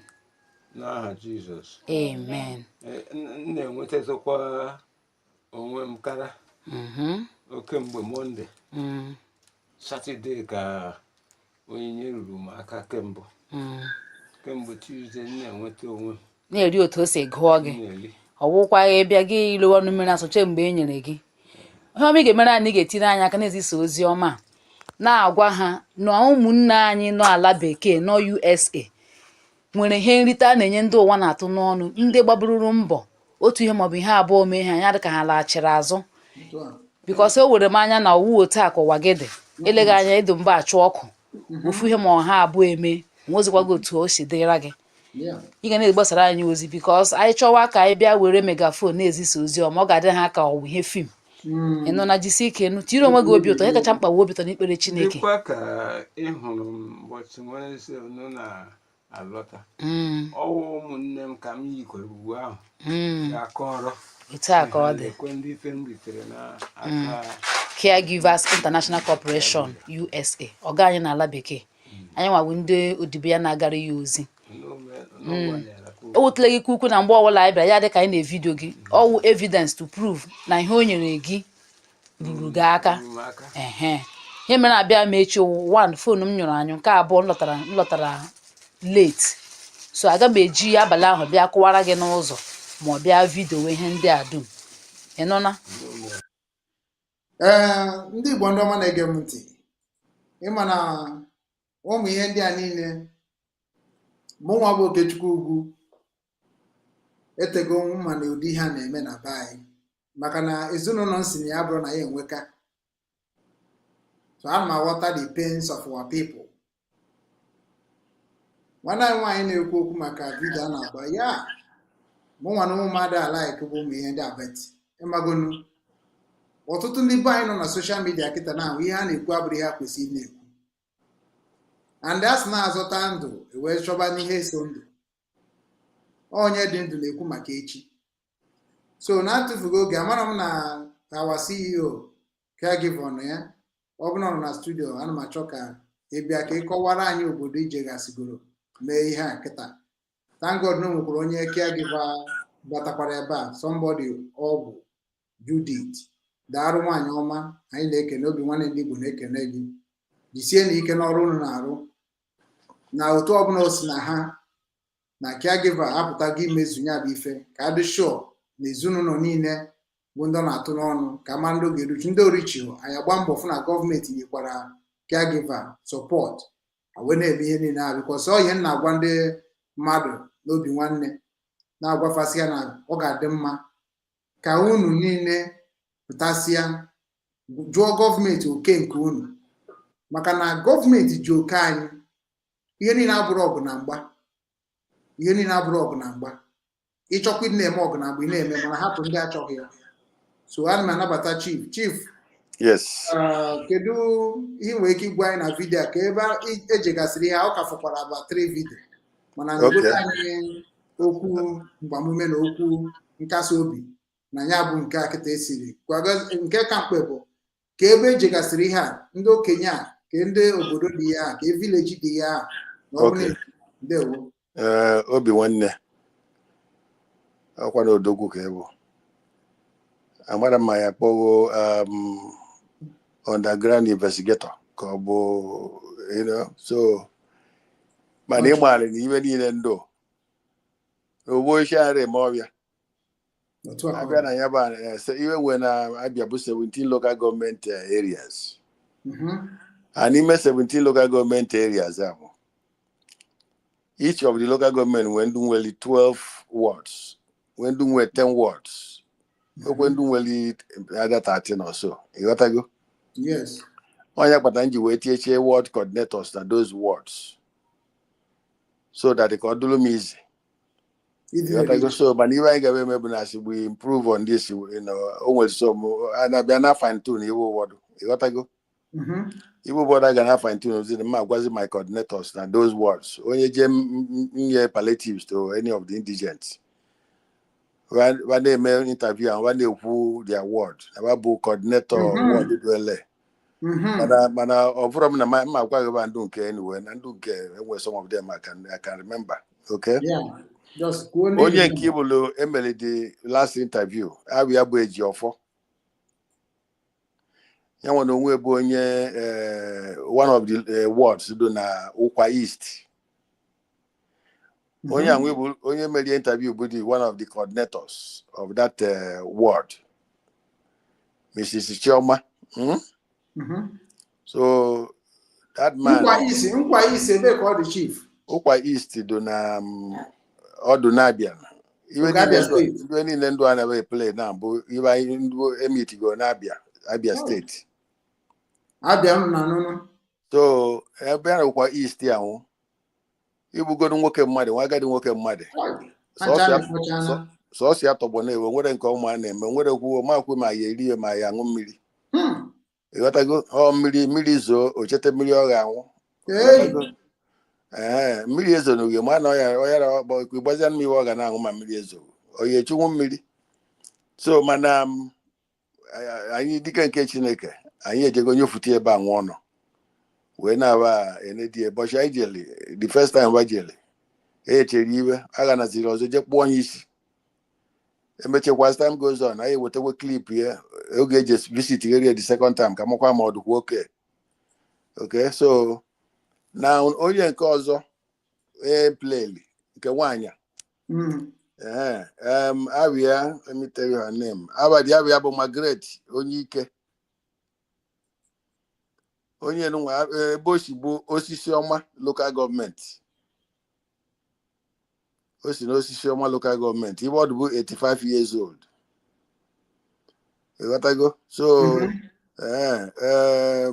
N'aha Jizọs. Amen. M na-enwetatụkwa onwe m kara oke mgbe Monday, Saturday ka onyinye ruru m aka kembụ. Kemgbe Tuesday m na-enweta onwe m. Na-eri otu o si gụọ gị. M na-eri. Ọwụkwa ịbịa gị ilewe ọnụ mmiri asụche mgbe e nyere gị ihe ọma ị ga-emere anyị. Ga-etinye anyị aka na-ezisa ozi ọma a, na-agwa ha na ụmụnne anyị nọ ala bekee, nọ USA, nwere ihe nrite a na-enye ndị ụwa na-atụ n'ọnụ, ndị gbabururu mbọ otu ihe maọbụ ihe abụọ mee ha ya dị ka ha laghachiri azụ, because o were m anya na ọwụ otu a ka ụwa gị dị. Eleghị anya ịdụ mba achụ ọkụ ofu ihe ma ọha abụọ eme nwezikwa gị otu o si dịra gị. Ị ga na-egbasara anyị ozi, because anyị chọwa ka anyị bịa were megaphone na-ezisa ozi ọma, ọ ga-adị ha ka ọwụ ihe film. Ị nọ na jisi ike nụ, tiri onwe gị obi ụtọ. Ihe kacha mkpa wụ obi ụtọ n'ikpere Chineke. Dịkwa ka ị hụrụ m ụbọchị Wednesday unu na-alọta, ọwụ ụmụnne m ka m yikwara uwe ahụ ga-akọrọ. Otu a ka ọ dị. Lekwe ndị ife m ritere n'aka Caregivers International Corporation USA, ọga anyị n'ala bekee, anyị nwawu ndị odibo ya na-agara ya ozi. O wutela gị ukwu na mgbe ọbụla anyị bịara ya dị ka anyị na-evideo gị, ọwụ evidence to prove na ihe o nyere gị ruru gị aka. Ehe, ihe mere abịa m echi, one, phone m nyụrụ anyụ, nke abụọ, m lọtara late, so aga m eji abalị ahụ bịa kụwara gị n'ụzọ ma ọ bịa video ihe ndị a dum. Ị nụna? Ee, ndị Igbo, ndị ọma na-ege m ntị, ịma na ụmụ ihe ndị a niile, mụnwa bụ Okechukwu Ugwu etego mma na ụdị ihe a na-eme na be anyị, maka na ezinụlọ m si na ya bụrụ na ya enweka. So ana m aghọta the pains of our people. Nwanne anyị nwaanyị na-ekwu okwu maka video a na-agba ya, mụnwa na ụmụ mmadụ alaik bụ ụmụ ihe ndị a, but ịmagonu ọtụtụ ndị be anyị nọ na social media kịta na ahụ ihe a na-ekwu abụrụ ihe a kwesịrị na-ekwu, and a sị na-azọta ndụ wee chọba n'ihe so ndụ. Onye dị ndụ na-ekwu maka echi. So na-atụfughị oge, amara m na our CEO Caregiver nọ ya. Ọ bụrụ na ọ nọ na studio, ana m achọ ka ị bịa ka ị kọwara anyị obodo ije gasịgoro mee ihe a kịta. Thank God na o nwekwara onye caregiver batakwara ebe a, somebody ọgwụ Judith. Daarụ, nwaanyị ọma, anyị na-ekene. Obi Nwanne Ndị Igbo na-ekene gị. Jisie na ike n'ọrụ unu na-arụ na otu ọbụla o si na ha na caregiver apụtago imezu ya bụ ife, ka adị sure na ezinụlọ niile bụ ndị ọ na-atụ n'ọnụ ka ma ndị oge eruchi ndị orichi. Anyị agba mbọ fụ na gọọmenti nyekwara caregiver support wee na-eme ihe niile ahụ, because ọ ihe m na-agwa ndị mmadụ n'Obi Nwanne, na-agwafasị ya na ọ ga-adị mma ka unu niile pụtasịa jụọ gọọmenti oke nke unu, maka na gọọmenti ji oke anyị. Ihe niile abụrụ ọgụ na mgba, ihe niile abụrụ ọgụ na mgba. Ịchọkwa ịdị na-eme ọgụ na mgba, ị na-eme, mana hapụ ndị achọghị ya. So ana m anabata Chief. Chief. Yes. Kedu ihe ị nwere ike ịgwa anyị na video a, ka ebe ejegasịrị ihe a? Ọ ka fọkwara about three video, mana nyegote anyị okwu mgbamume na okwu nkasi obi na ya bụ nke a kịta esiri. Nke ka mkpe bụ ka ebe ejegasịrị ihe a, ndị okenye a, ka ndị obodo dị ya, ka village dị ya na ọ bụrụ. Ndewo. Ee, Obi Nwanne, ọkwa na odogwu ka ị bụ. Amara m ma ya kpọwo underground investigator ka ọ bụ so, mana ị maara na iwe niile ndụ na ogbo isi ara eme ọbịa. Otu a ka ọ abịa dị. Na ya bụ iwe nwe na Abịa bụ 17 local government areas. And n'ime 17 local government areas ahụ, each of the local government nwere ndị nwere 12 wards, nwee ndị nwere 10 wards, nwekwe ndị nwere either 13 or so. Ịghọtago? Yes. Onye kpatara m ji wee tinyechie ward coordinators na those wards so that ka ọ dụrụ m easy. Ịdị. Ịghọtago? So mana iwe anyị ga-eme bụ na asị we improve on this, o nwere some a na-abịa na fine tune iwe ụfọdụ. Ịghọtago? Mhm. Iwe ụfọdụ a ga na fine tune ozi mma agwazi my coordinators na those wards, onye jee nye palliatives to any of the indigents, wa na-eme interview ahụ, wa na-ekwu their ward na wa bụ coordinator ward duele. Mana ọ bụrụ m na mma agwa gị ba ndụ nke anyway, na ndụ nke enwe some of them I can remember, okay? Yeah. Just kwuo ndị Onye Igbo. nke ibulu emere the last interview abụ ya bụ eji ọfọ ya nwere onwe bụ onye one of the wards dị na Ụkwa East. Onye anwe bụ onye mere interview bụ the one of the coordinators of that ward, Mrs. Chioma. So that man Nkwa isi, Nkwa isi, ebe ka ọ dị, Chief? Ụkwa East dị na ọdụ na-abịa iwe. Oge Abia niile ndụ Steeti. Iwe niile ndụ a na play na mbụ iwe anyị ndụ emitigo na-abịa Abia Steeti. Abịa m na nụnụ. So ebe a na-ụkwa East ahụ, ibugodo nwoke mmadụ, nwa agadi nwoke mmadụ, Aja na-ekpochana. Sọsọ ya tọgbọ na-ewe nwere nke ọma a na-eme nwere kwuo makwu ma ya eri ma ya aṅụ mmiri. Ịghọtago? Ọ mmiri, mmiri zoo, o cheta mmiri ọ ga-anwụ. Hey. Ịghọtago? Ee, mmiri ezonughị ma na ọya ọya ọkpọ ịgbazia mmiri ọ ga na-aṅụ ma mmiri ezo, ọ ya echunwu mmiri. So mana anyị dike nke Chineke, anyị ejego nyofute ebe a nwa ọnọ wee na-aba enedie bọchị anyị jeli the first time wa jeli e echere iwe a ganaziri ọzọ jee kpụọ ya isi. Emechekwa, as time goes on, anyị ewetakwa clip ya oge eji visit area the second time ka makwa ma ọ dịkwa oke. Okay, so na onye nke ọzọ e pleli nke nwaanyị a, ee, abịa, let me tell you her name. Abadi abịa bụ Margaret onye ike, onye nwa ebe o si bụ Osisi Ọma local government. O si n'Osisi Ọma local government. Ibe ọ dị bụ 85 years old. Ịghọtago? So ee,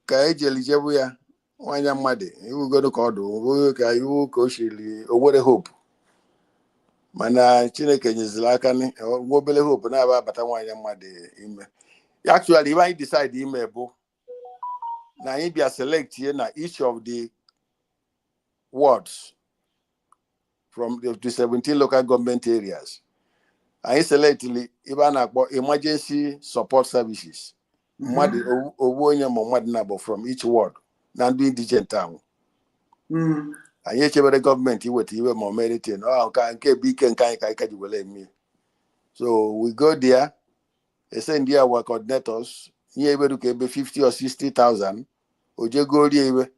ka ejelijebu ya nwanya mmadụ iwugodo ka ọ dị bụghị ka iwu ka o siri o nwere hope, mana Chineke nyeziri aka nwa obere hope na-aba abata nwaanyị mmadụ ime. Actually, ibe anyị decide ime bụ na anyị bịa select ye na each of the wards from the 17 local government areas. Anyị selectili ibe a na-akpọ emergency support services. Mmadụ owu onye ma mmadụ na-abụ from each ward na ndị indigent ahụ. Anyị echebere gọọmenti iweta iwe ma o meritin ọ nke bụ ike nke anyị ka anyị ka ji were eme. So we go there, send our coordinators nye ebe dịka ebe 50 or 60,000, o jego rie iwe.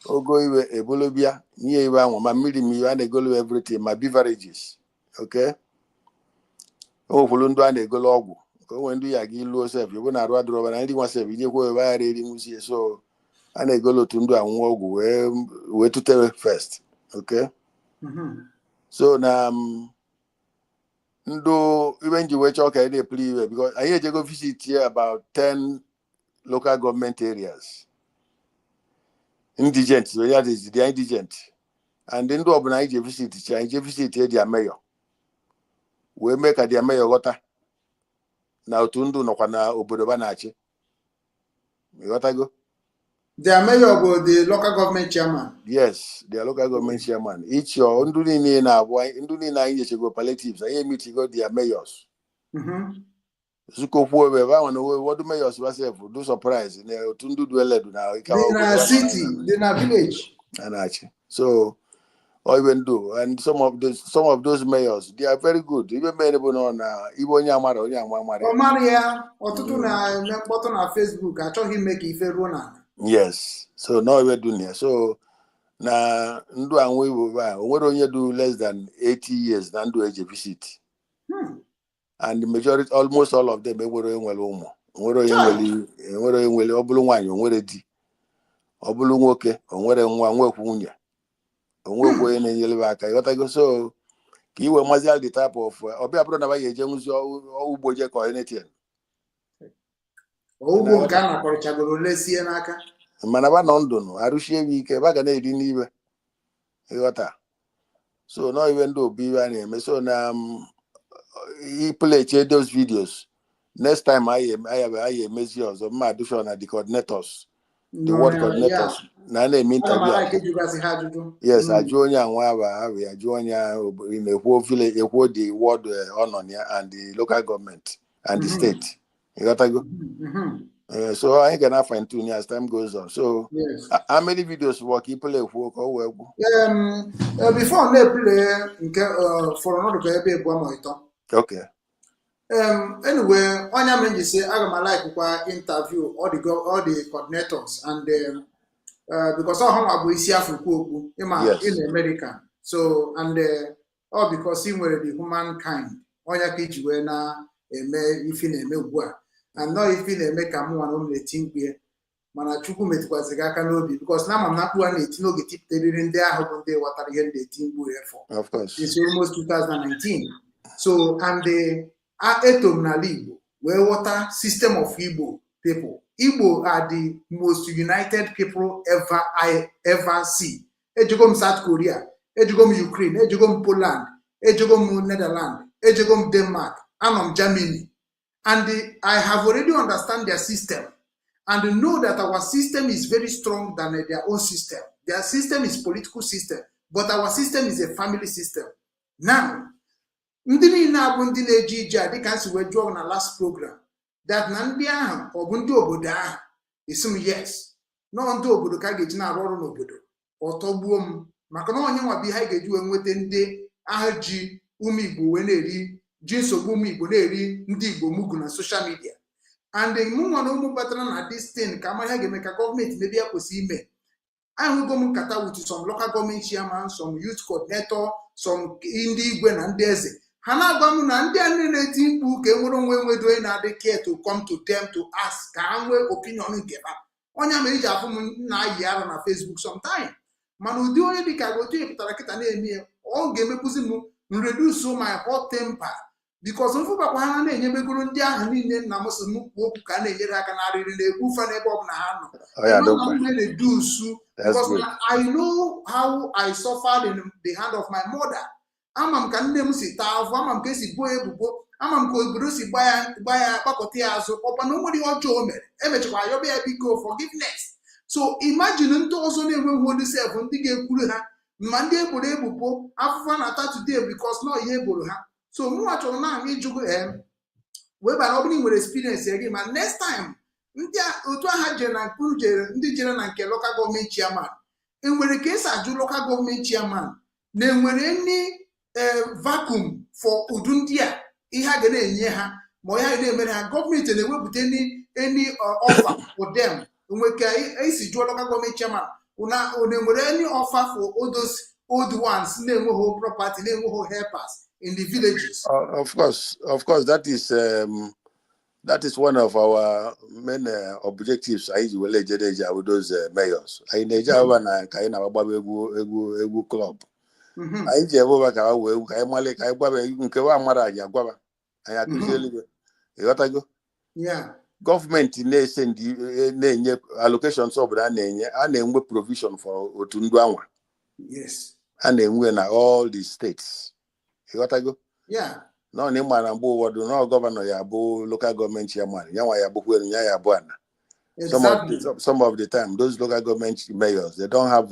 Ogo iwe ebolo bịa nye iwe anwa, ma mmiri ma iwe a na-egolo, everything, ma beverages. Okay, o nwekwuru ndụ a na-egolo ọgwụ ka o nwere ndị ya ga iluo sef ibu na arụ adịrọ na ndị nwa sef inyekwa ebe aghara eri nwuzie. So a na-egolo otu ndụ anwụ ọgwụ wee tutewe first. Okay. So na ndụ ibe nji wee chọọ ka anyị na-epuli iwe, because anyị ejego visit here about 10 local government areas, indigent. So ya is the indigent and ndị ọbụla anyị je visit chi, anyị je visit their mayor wee mee ka their mayor ghọta na otu ndụ nọkwa na obodo ba na-achị. Ịghọtago? Their mayor bụ the local government chairman. Yes, their local government chairman. Each or ndụ niile na-abụ ndụ niile anyị nyechego palliatives, anyị emitigo their mayors. Zukọkwuo ebe ahụ na wọdụ mayors basef do surprise na otu ndụ du eledu na Dị na city, dị na village. A na-achị. So or even do and some of those mayors, they are very good. Ibe mere bụ na ọ na ibe onye amara onye ama amara. Ọ mara ya, ọtụtụ na-eme mkpọtụ na Facebook, achọghị ime ka ife ruo n'ala. Yes, so no ibe du ya. So na ndụ anwụ igbo a, o nwere onye du less than 80 years na ndụ eje visit. And the majority, almost all of them, enwere onye nwere ụmụ, enwere onye nwere, enwere onye nwere, ọ bụrụ nwaanyị o nwere di, ọ bụrụ nwoke o nwere nwa, nwekwu nwunye, onwekwu onye na-enyere m aka. Ịghọtago? So ka i wee mazi the type of ọbịa bụrụ na ba ya eje nwụzi ugbo je kọ anything. Ugbo nke a nakọrịchagoro lesie n'aka. Mana ba nọ ndụ nụ arụsie ya ike, ba ga na-eri n'iwe. Ịghọta? So nọ iwe ndị obu iwe a na-eme. So na i-play those videos next time, anyị emezi ọzọ mma addition na the coordinators, the ward coordinators na a na-eme interview. Aga m ịjụgasị ha ajụjụ. Yes. Ajụ onye anwa aba ahụ, ajụ onye ahụ na-ekwu village, ekwu the ward ọ nọ na ya and the local government and the state. Ịghọtago? Mhm. So anyị ga na fine tune as time goes on. So Yes. how many videos wụ ka i-play kwuo ka o wee gwụ? Before na-e-play nke fọrọ n'ọdụ ka ebe ịbụọ ma ịtọ. Okay. Anyway, onye mere m ji sị aga m like interview all the coordinators and because ọ ha bụ isi afọ kwu okwu ịma. In America. So and all because ị nwere the human kind, onye ka iji wee na-eme ife na-eme ugbu a and nọ ife na-eme ka mụ nwa na m na-eti mkpu ya, mana Chukwu metụkwazị gị aka n'obi, because na ama m na mkpu a na-eti n'oge tipụtarịrị ndị ahụ bụ ndị ghọtara ihe m na-eti mkpu ya for Of course. since almost 2019. So and the eto m n'ala Igbo wee ghọta system of Igbo people. Igbo are the most united people ever I ever see. Ejego m South Korea, ejego m Ukraine, ejego m Poland, ejego m Netherlands, ejego m Denmark, anọ m Germany, and I have already understand their system and know that our system is very strong than their own system. Their system is political system, but our system is a family system. Now, ndị niile abụ ndị na-eje ije a, dịka nsi wee jụọ na last program, that na ndị ahụ ọ bụ ndị obodo ahụ, isi m yes, nọọ ndị obodo ka a ga-eji na-arụ ọrụ n'obodo. Ọtọgbuo m maka na onye nwa bụ ihe anyị ga-eji wee nweta ndị ahụ ji ụmụ Igbo wee na-eri ji nsogbu, ụmụ Igbo na-eri ndị Igbo mugu na social media. And mụ nwa na ụmụ batara na this thing ka ama ihe ga-eme ka gọọmenti mebe ya kwesịrị ime. Ahụgo m nkata with some local government chairman, some youth coordinator, some ndị igwe na ndị eze. Ha na-agwa m na ndị a niile na-eti mkpu ka e nwere onwe nwedo onye na-adị care to come to them to ask ka ha nwee opinion nke ha. Onye mere iji afụ m na-ayị arụ na Facebook sometime, mana ụdị onye dịka gị otu pụtara kịta na-eme ya, ọ ga-emekwuzi m reduce my hot temper, because mfụbakwa ha na-enyemegoro ndị ahụ niile nna m sị m kwuo okwu ka a na-enyere aka na arịrị na-egbu fa n'ebe ọbụla ha nọ. Ọ ya dọkwa. M na-reduce That's because good. I know how I suffered in the hand of my mother. Ama m ka nne m si taa afọ, ama m ka esi buo ebubo, ama m ka obodo si gba ya gba ya gbakọta ya azụ ọkwa na o nwere ihe ọjọọ o mere, emechakwa yọba ya biko forgiveness. So imagine ndị ọzọ na-enweghị olu sef, ndị ga-ekwuru ha, ma ndị eboro ebubo afụfụ a na-ata today because na ihe eboro ha. So mụnwa chọrọ na ịjụgo em Wee bara, ọ bụrụ ị nwere experience ya gị, ma next time ndị otu agha jere na nke unu jere, ndị jere na nke local government chairman, enwere ka esi ajụ local government chairman na enwere any vacuum for udu ndị a, ihe a ga na-enye ha ma ihe a ga na-emere ha, gọọmenti na-ewepụta any offer for them? Enwe ka esi jụọ local government chairman una enwere any offer for all those old ones na-enweghị property, na-enweghị helpers in the villages? Of course, that is one of our main objectives. Anyị ji wele ejere eje awụ those mayors. Anyị na-eje ahụba na ka anyị na-agbaba egwu club. Anyị ji ebe ka ha wee egwu, ka anyị male, ka anyị gwaba nke wa mara, anyị agwaba, anyị akụzi eluigwe, ịghọtago? Yeah. Gọọmenti na-ese ndị na-enye allocations ọbụla a na-enye, a na-enwe provision for otu ndụ anwa. A na-enwe na all the states, ịghọtago? Yeah. Nọ na ịma na mgbe ụfọdụ nọ governor ya bụ local government chairman, ya nwa ya bụkwa elu ya, ya bụ ana some of the, some of the time those local government mayors, they don't have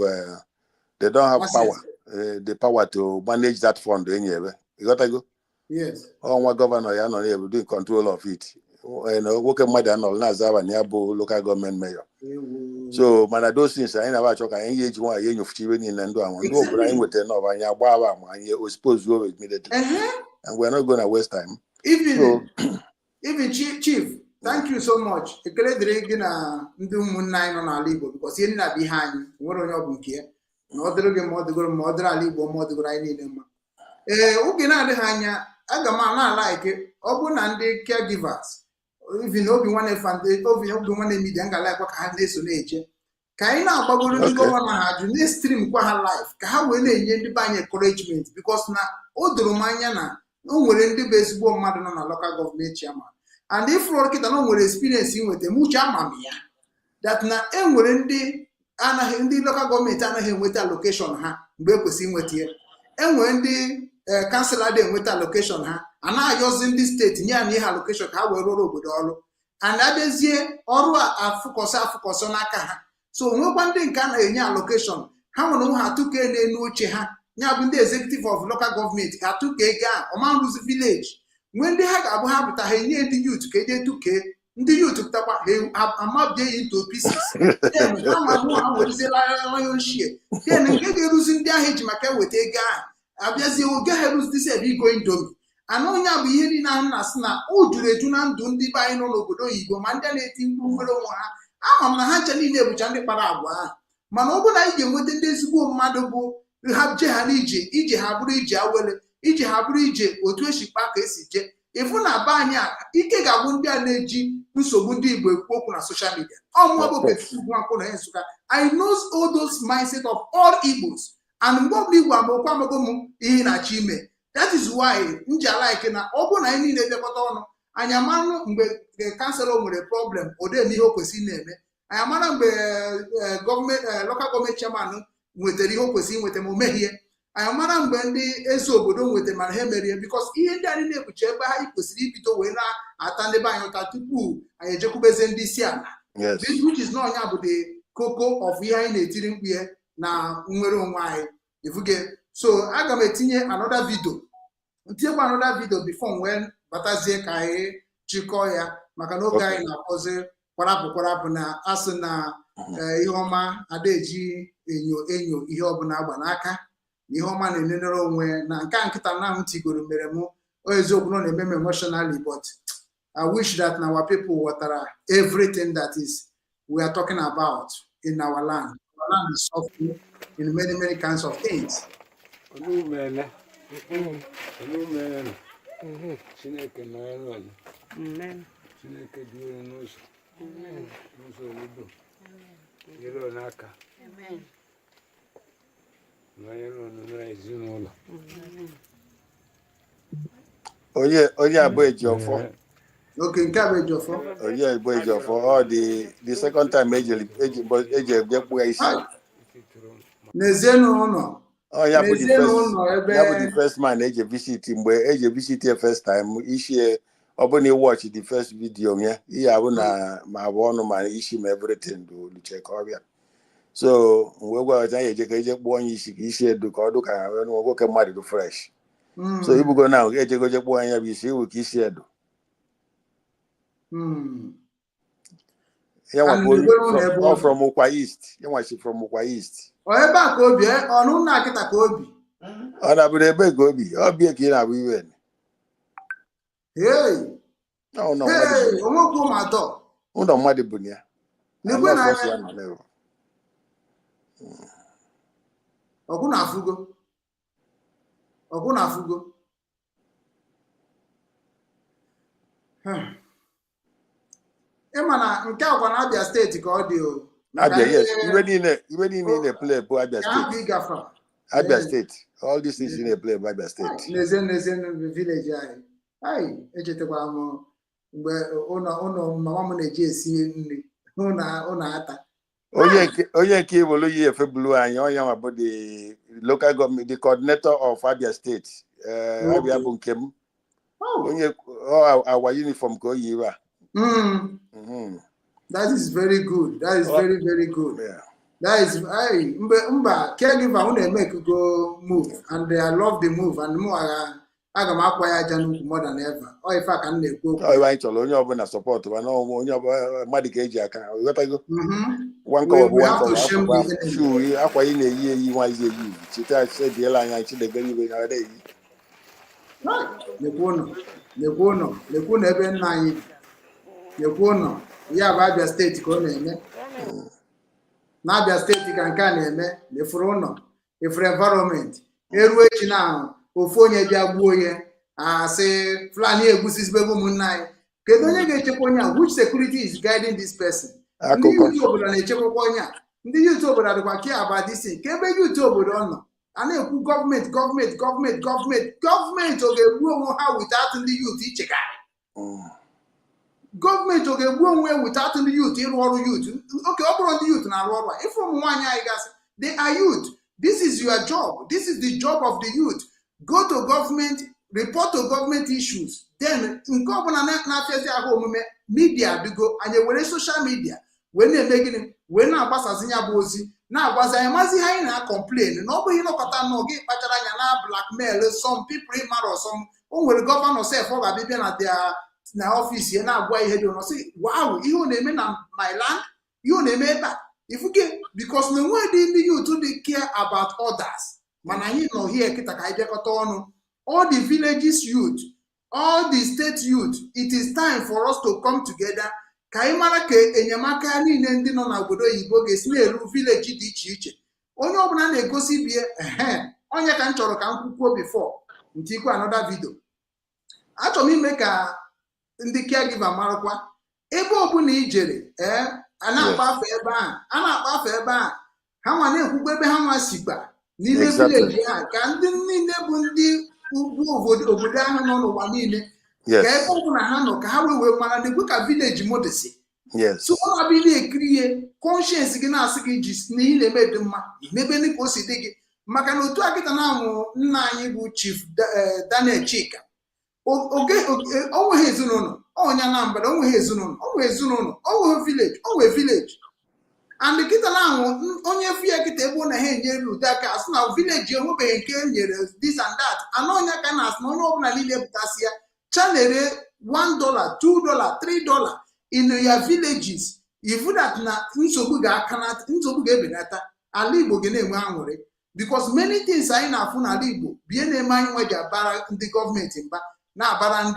Access. power, the power to manage that fund enyebe, ịghọtago? Yes. Ọnwa governor ya nọ na-ebu in control of it. Nwoke mmadụ anọrọ na-aza aba na ya bụ local government mayor. Ewo. So mana those things anyị na-aba achọ ka anyị ga-eji nwaanyị enyofucha ibe niile ndụ ahụ, ndị obodo anyị nwetara n'ọba, anyị agba aba ma anyị expose immediately and we're not gonna waste time. Even So even chief, thank you so much. Ekele dịrị gị na ndị ụmụnne anyị nọ n'ala Igbo, because ihe niile bụ ihe anyị nwere, onye ọ bụ nke ya na ọ dịrị gị ma ọ dịgoro ma ọ dịrị ala Igbo ma ọ dịgoro anyị niile mma. Ee, oge na-adịghị anya aga m na-ala ike, ọ bụrụ na ndị caregivers, even Obi Nwanne Foundation, Obi Nwanne Media, m ga-alaikwa ka ha na-eso na-eje, ka anyị na-agbagoro ndị governor ha ajụ, na-stream kwa ha live, ka ha wee na-enye ndị be anyị encouragement, because na o doro m anya na o nwere ndị bụ ezigbo mmadụ nọ na local government chairman, and ifụrụ kịta na o nwere experience inweta m uche, ama m ya that na e nwere ndị anaghị, ndị local government anaghị enweta allocation ha mgbe e kwesịrị inweta ya. E nwere ndị councillor dị enweta allocation ha, a na-ayọzi ndị steeti nye ya na ihe allocation ka ha wee rụọrọ obodo ọrụ, and abịazie ọrụ a afụkọsọ afụkọsọ n'aka ha. So nwekwa ndị nke a na-enye allocation, ha nwere onwe ha atụkee n'elu oche ha, ya bụ ndị executive of local government, ha atụkee ego a ọma nrụzi village. Nwee ndị ha ga-abụ ha pụta, ha enye ndị youth ka eje tụkee, ndị youth pụtakwa, ha amabie ya into pieces, then ha ma hụ ha werezie lion share, then nke ga-eruzi ndị ahụ eji maka eweta ego ahụ, abịazie oge ha eruzi sef igo Indomie. Ana onye a bụ ihe niile ahụ na-asị na o juru eju na ndụ ndị be anyị nọ n'obodo oyibo, ma ndị a na-eti mkpu nwere onwe ha. Ama m na ha ncha niile bụcha ndị kpara agwa ahụ, mana ọ bụrụ na anyị ga-enweta ndị ezigbo mmadụ bụ ha jee ha n'ije, ije ha bụrụ ije awele, ije ha bụrụ ije otu esi kpa ka esi jee, ịfụ na be anyị a ike ga-agwụ ndị a na-eji nsogbu ndị Igbo ekwu okwu na social media. Ọmụọ bụ Okechukwu Nwankwo na Nsụka, I know all those mindset of all Igbos, and mgbe ọbụla Igbo amaokwu amago m ihe ị na-achọ ime. That is why m ji alike na ọ bụrụ na anyị niile bịakọta ọnụ, anyị amanụ mgbe councillor nwere problem, ọ dịghị ihe o kwesịrị na-eme, anyị amara mgbe gọọmenti, local government chairman nwetara ihe o kwesịrị inweta ma o meghie, anyị mara mgbe ndị eze obodo nwetara mana ha emerie, because ihe ndị anyị na-ekpuchi ebe ha kwesịrị ibido wee na-ata ndị be anyị ụta tupu anyị ejekwubeze ndị isi ala. Which is not onye bụ the koko of ihe anyị na-etiri mkpu ya na nnwere onwe anyị efuge. So aga m etinye another video, ntinyekwa another video before m wee batazie ka anyị chịkọọ ya, maka na oge anyị na-akpọzi kwarapụ kwarapụ na asị na ihe ọma ada eji enyo enyo, ihe ọbụla agba n'aka na ihe ọma na-enenere onwe na nke a nkịta na m tigoro mere m eziokwu na ọ na-eme m emotionally, but I wish that our people ghọtara everything that is we are talking about in our land. Our land is suffering in many, many kinds of things. Onumele, onumele nọ. Chineke nọnyere unu. Chineke duo unu n'ụzọ. N'ụzọ oludo. Nyere unu aka. Nọnyere unu n'ezinụlọ. Onye abụ Ejiọfọ. Okay, nke a bụ Ejiofor. Onye abụ Ejiọfọ, ọ dị the second time eji eje kpụọ ya isi. N'ezienụ ụlọ. Ọ ya bụ the N'ezienụ first ụlọ ebe ya bụ the first man eji visit, mgbe eji visit ya first time, isi ọ bụ na ị watch the first video ya, ihe abụ na ma abụ ọnụ ma isi ma everything dị luche ka ọ bịa. So mgbe gwa ya eje ka eje kpụọ onye isi ka isi edu ka ọ dị ka nwoke mmadụ dị fresh. So ibugo na ejego je kpụọ anya bụ isi iwu ka isi edu. Ya nwa And bụ onye lekwere ụlọ from ebe ọ ọ bi. From Ụkwa East. Ya nwa si from Ụkwa East. Ọ ebe a ka obi, ọnụ nna kịta ka obi. Ọ na-abụrụ ebe ka obi ọ bie ka ị na-abụ iwe. Hey! Ọ ụlọ mmadụ Hey! bụ ya. Onwekwu ụmụ atọ. Ụlọ mmadụ bụ ya. Lekwe Anọ na sọsọ anya. Ya nọ n'ebe. Ọgwụ na afụgo. Ọgwụ na afụgo. Ịma na nke akwa na Abia Steeti ka ọ dị o. Maka Abia, yes. ndị Iwe niile ị na-eplay bụ Abia ka hapụ Steeti. ịgafe. Abia Steeti. All these things ị na-eplay bụ Abia Steeti. N'ezie village anyị. Ai, echetakwara m mgbe ụlọ mama m na-eji esi nri ụlọ ata. Onye nke Iwolu yi efe blue anyị, onye nwa bụ the local government, the coordinator of Abia State. Abia bụ nke m. Oh. Onye ọ our uniform ka o yi iwe a. That is very good. That is very, very good. That is, hey, mgbe mba caregiver unu emekugo move, and I love the move, and mụ agha aga m akwa ya aja n'ukwu more than ever. Ọ ife a ka m na-ekwu okwu. Ọ iwe anyị chọrọ, onye ọbụla support mana onye ọbụla mmadụ ka eji aka, ịghọtago? One We kọwa bụ we one have to kọwa shame akwa the enemy. shoe akwa ị na-eyi eyi nwazi eyi cheta sediela anya Chineke iwe na ọ eyi. Lekwa ụnọ, lekwa ụnọ, lekwa ụnọ ebe nna anyị bi. Lekwa ụnọ, ya bụ Abia Steeti ka ọ na-eme. N'Abia Steeti ka nke a na-eme. Lefuru ụlọ, efuru environment. Eruo echi na ofu onye bịa gbuo ya, asị Fulani egbusizibego ụmụnne anyị. Kedu onye ga-echekwa onye a? Which security is guiding this person? Ndị Akụkọ. youth obodo na-echekwakwa onye a? Ndị youth obodo adịkwa care about this thing? Ka ebe youth obodo nọ a na-ekwu gọọmenti, gọọmenti, gọọmenti, gọọmenti, gọọmenti, ọ ga-egbu onwe ha without ndị youth ichegharị? Gọọmenti ọ ga-egbu onwe ya without ndị youth ịrụ ọrụ youth? Oke ọ bụrụ ndị youth na-arụ ọrụ a, ife ụmụ nwaanyị anyị gasị, they are youth. This is your job. This is the job of the youth. Go to government, report to government issues. Then nke ọbụla na-afịazi ahụ omume, media adịgo. Anyị were social media wee na-eme gịnị? Wee na-agbasazi ya bụ ozi, na-agwazi anyị mazi ihe anyị na-acomplain na ọ bụghị ịnọkọta nnọọ gị kpachara anya na blackmail some people. Ịmara ọsọ o nwere governor sef, ọ ga-abịa bịa na their na office ya na-agwa ihe dị ụnọ sị, wow, ihe ọ na-eme na my land, ihe ọ na-eme ebe a ifuke, because na enweghị dị ndị youth dị care about others. Mana anyị nọ here kịta ka anyị bịakọta ọnụ, all the villages youth, all the state youth. It is time for us to come together ka anyị mara ka enyemaka niile ndị nọ n'obodo oyibo ga-esi na-eru village dị iche iche. Onye ọbụla na-egosi bie ehe onye ka m chọrọ ka m kwukwuo before ntikwa another video. Achọrọ m ime ka ndị caregiver marakwa ebe ọbụla i jere. Ee, a na-akpa afọ ebe ahụ, a na-akpa afọ ebe ahụ, ha nwa na-ekwukwa ebe ha nwa sikwa n'ime village ha, ka ndị niile bụ ndị ugwu obodo ahụ nọ n'ụwa niile, ka ebe ọbụla ha nọ, ka ha wee wee mara na-ekwe ka village m dịsị. So ọ na-abịa na-ekiri ihe, conscience gị na-asị gị ji na ihe na-eme dị mma, imebe dị ka o si dị gị. Maka na otu akịta na-amụ nna anyị bụ Chief Daniel Chika, oge o nweghị ezinụlọ onye Anambra, o nweghị ezinụlọ, o nweghị ezinụlọ, o nweghị village, o nwee village. And kịta na ahụ onye fu ya kịta ebe ọ na ha enyere ude aka, asị na village enwebeghị nke e nyere this and that. Anọ onye ka na-asị na onye ọbụla niile pụtasị ya chanere $1, $2, $3 in your villages, ifu that na nsogbu ga-akanata, nsogbu ga-ebenata, ala Igbo ga na-enwe aṅụrị, because many things anyị na-afụ n'ala Igbo bụ ihe na-eme anyị nwe ji abara ndị gọọmenti mba, na-abara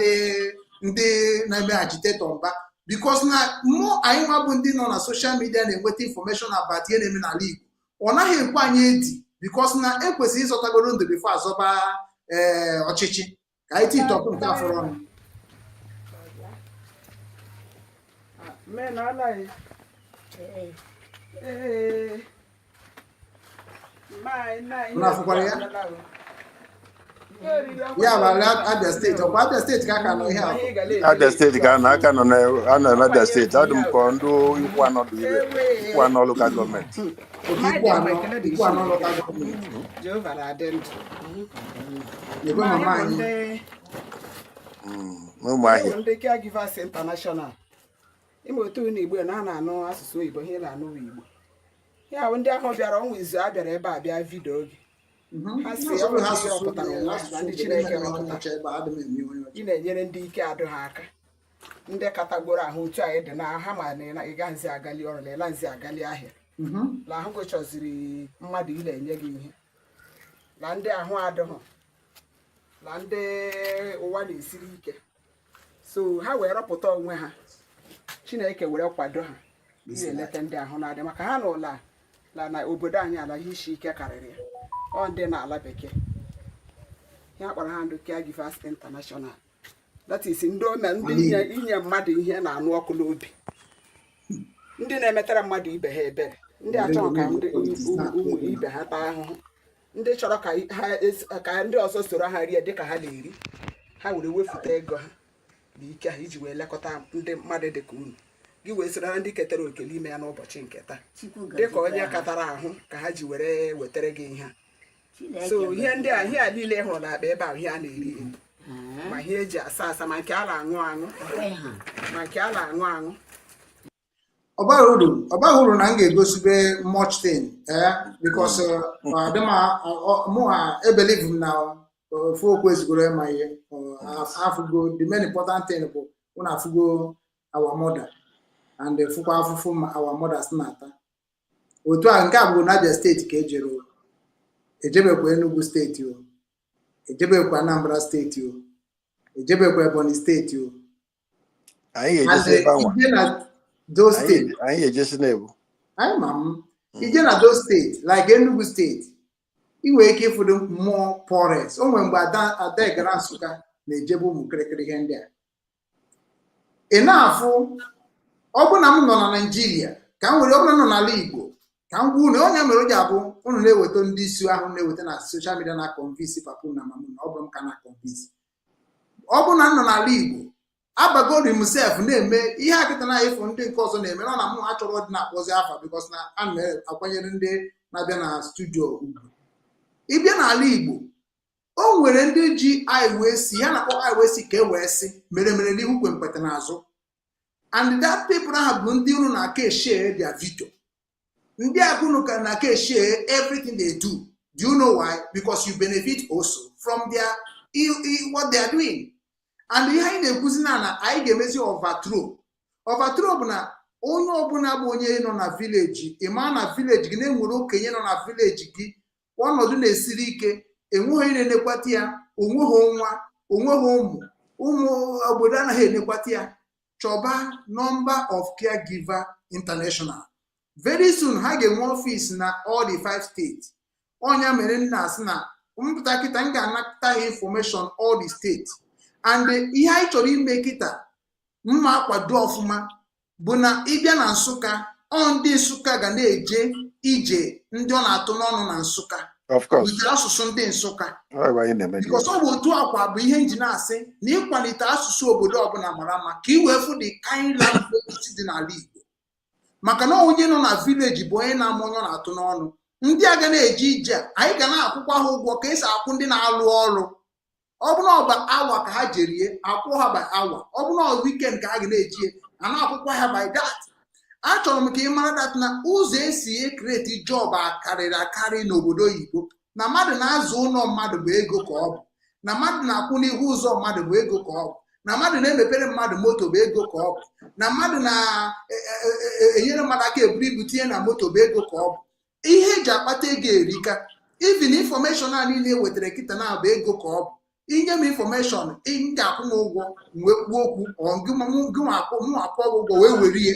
ndị na-eme agitator mba, because na mmụọ anyị nwa bụ ndị nọ na social media na-enweta information about ihe na-eme n'ala Igbo, ọ naghị ekwe anyị edi, because na ekwesịrị ịzọtagoro ndụ before azọba ee ọchịchị. Ka anyị titọpụ nke afọrọ ọnụ. Men alaghị. Ee. Unu afụkwara ya? Ya bụ ala Abia Steeti, ọkwa Abia Steeti ka a ka nọ ihe ahụ. Abia Steeti ka a na aka nọ na anọ n'Abia Steeti. Adị m ka ndị Ikwuano dị ibe Ikwuano local government. Oke Ikwuano, Ikwuano local government. Jehova na-adị ndụ. Lekwe mama anyị. N'Ụmụahịa. Ndị Caregivers International, ịma otu unu Igbo na a na-anụ asụsụ oyibo, ihe na-anụ bụ Igbo. Ya bụ ndị ahụ bịara ọnwa izu a bịara ebe a bịa video gị. Ha si ọ bụ ndị rọpụtara onwe ha na ndị Chineke rọpụtara. Ị na-enyere ndị ike adụ ha aka. Ndị katagoro ahụ otu anyị dị na ha, ma na ị gaghịzi agali ọrụ na ịlazi agali ahịa, na ahụ gị chọziri mmadụ ile enye gị ihe, na ndị ahụ adịghị, na ndị ụwa na-esiri ike. So ha wee rọpụta onwe ha, Chineke were kwado ha na-eleta ndị ahụ na-adị, maka ha na ụla la na obodo anyị ala ihe isi ike karịrị ya. Ọ ndị na-ala bekee, ihe a kpọrọ ha ndị Caregivers International, that is ndị ome ndị inye mmadụ ihe na-anụ ọkụ n'obi, ndị na-emetara mmadụ ibe ha ebere, ndị achọghị ka ndị ụmụ ibe ha taa ahụhụ, ndị chọrọ ka ha ka ndị ọzọ soro ha rie dịka ha na-eri. Ha were wefute ego ha na ike ha iji wee lekọta ndị mmadụ dịka unu gị, wee soro na ndị ketara oke n'ime ya n'ụbọchị nke taa. Chukwu dịka onye gọzikwa ha. Katara ahụ ka ha ji were wetara gị ihe a. Chineke So ihe ndị a, gọzikwa. ihe a niile ị hụrụ n'akpa ebe ahụ, ihe a na-eri eri, ma ihe eji asa asa, ma nke a na-aṅụ aṅụ, Okwe ha. ma nke a na-aṅụ aṅụ. Ọ baghị uru na m ga-egosibe much thing, because adị m mụ ha e believe m na ofu okwu ezigoro ịma ihe. Afụgo the main important thing bụ unu afụgo our mother and fụkwa afụfụ ma our mothers na-ata otu a. Nke a bụ n'Abia Steeti ka ejere o. Ejebekwa Enugu Steeti o, ejebekwa Anambra Steeti o, ejebekwa Ebonyi Steeti o. Anyị And ga-ejesi ebe anwa. ije na those steeti. Anyị ga-ejesi na-ebu. Anyị ma m ije na those steeti like Enugu Steeti, ị nwere ike ịfụdo mmụọ poorest. O nwere mgbe ada ada gara Nsụka na-ejebe ụmụ kịrịkịrị ihe ndị a ị na-afụ. Ọ bụ na m nọ na Naịjirịa ka m were, ọ bụrụ na m nọ n'ala Igbo ka m gwa unu, onye mere o ji abụ unu na-eweta ndị isi ahụ na-eweta na social media na convince papa na mama na ọ bụrụ m ka na convince. Ọ bụ na m nọ n'ala Igbo, abagori m sef na-eme ihe akịta na ịfụ ndị nke ọzọ na-eme na mụ achọrọ dị na-akpọzi afa, because na a na-akwanyere ndị na-abịa na studio ugwu. Ịbịa n'ala Igbo, o nwere ndị ji anyị wee si ya na-akpọ anyị wee si ka e wee sị mere mere n'ihu kwe mkpete n'azụ, and that people ahụ bụ ndị unu na-aka share their video, ndị akụnụ ka na-aka share everything they do. Do you know why? Because you benefit also from their what they are doing. And ihe anyị na-ekwuzi na anyị ga-emezi overthrow. Overthrow bụ na onye ọbụla bụ onye nọ na village, ị maa na village gị na-enwere okenye nọ na village gị, ọnọdụ na-esiri ike, enweghị onye na-enekwata ya, onweghị nwa, onweghị ụmụ, ụmụ obodo anaghị enekwata ya, chọba number of Caregiver International. Very soon ha ga-enwe office na all the five states. Ọnya mere m na-asị na mpụta kịta, m ga-anata ha information all the states. And ihe anyị chọrọ ime kịta mma akwado ọfụma bụ na ịbịa na Nsụka, ọ ndị Nsụka ga na-eje ije ndị ọ na-atụ n'ọnụ na Nsụka. Of course. With asụsụ ndị Nsụka. Ọ bụ anyị na-eme. Because ọ bụ otu akwa bụ ihe nji na-asị na ịkwalite asụsụ obodo ọbụla mara mma, ka ị wee fụ the kind language dị n'ala Igbo, maka na onye nọ na village bụ onye na-ama onye ọ na-atụ n'ọnụ. Ndị a ga na-eje ije a, anyị ga na-akwụkwa ha ụgwọ ka esi akwụ ndị na-alụ ọrụ. Ọ bụrụ na ọ bụ awa ka ha jerie, akwụ ha by awa. Ọ bụrụ na ọ weekend ka ha ga na-eji, a na-akwụkwa ha by that. Achọrọ m ka ị mara that na ụzọ esi e create job akarịrị akarị n'obodo oyibo, na mmadụ na-azụ ụlọ mmadụ bụ ego ka ọ bụ, na mmadụ na-akwụ n'ihu ụzọ mmadụ bụ ego ka ọ bụ, na mmadụ na-emepere mmadụ moto bụ ego ka ọ bụ, na mmadụ na-enyere mmadụ aka eburu ibu tinye na moto bụ ego ka ọ bụ. Ihe eji akpata ego erika. Even information a niile e wetara kịta na-abụ ego ka ọ bụ. Inye m information, ị ga-akwụ m ụgwọ m wee kwuo okwu, ọ gị nwa akwụ mụ akwụ gị ụgwọ wee were ihe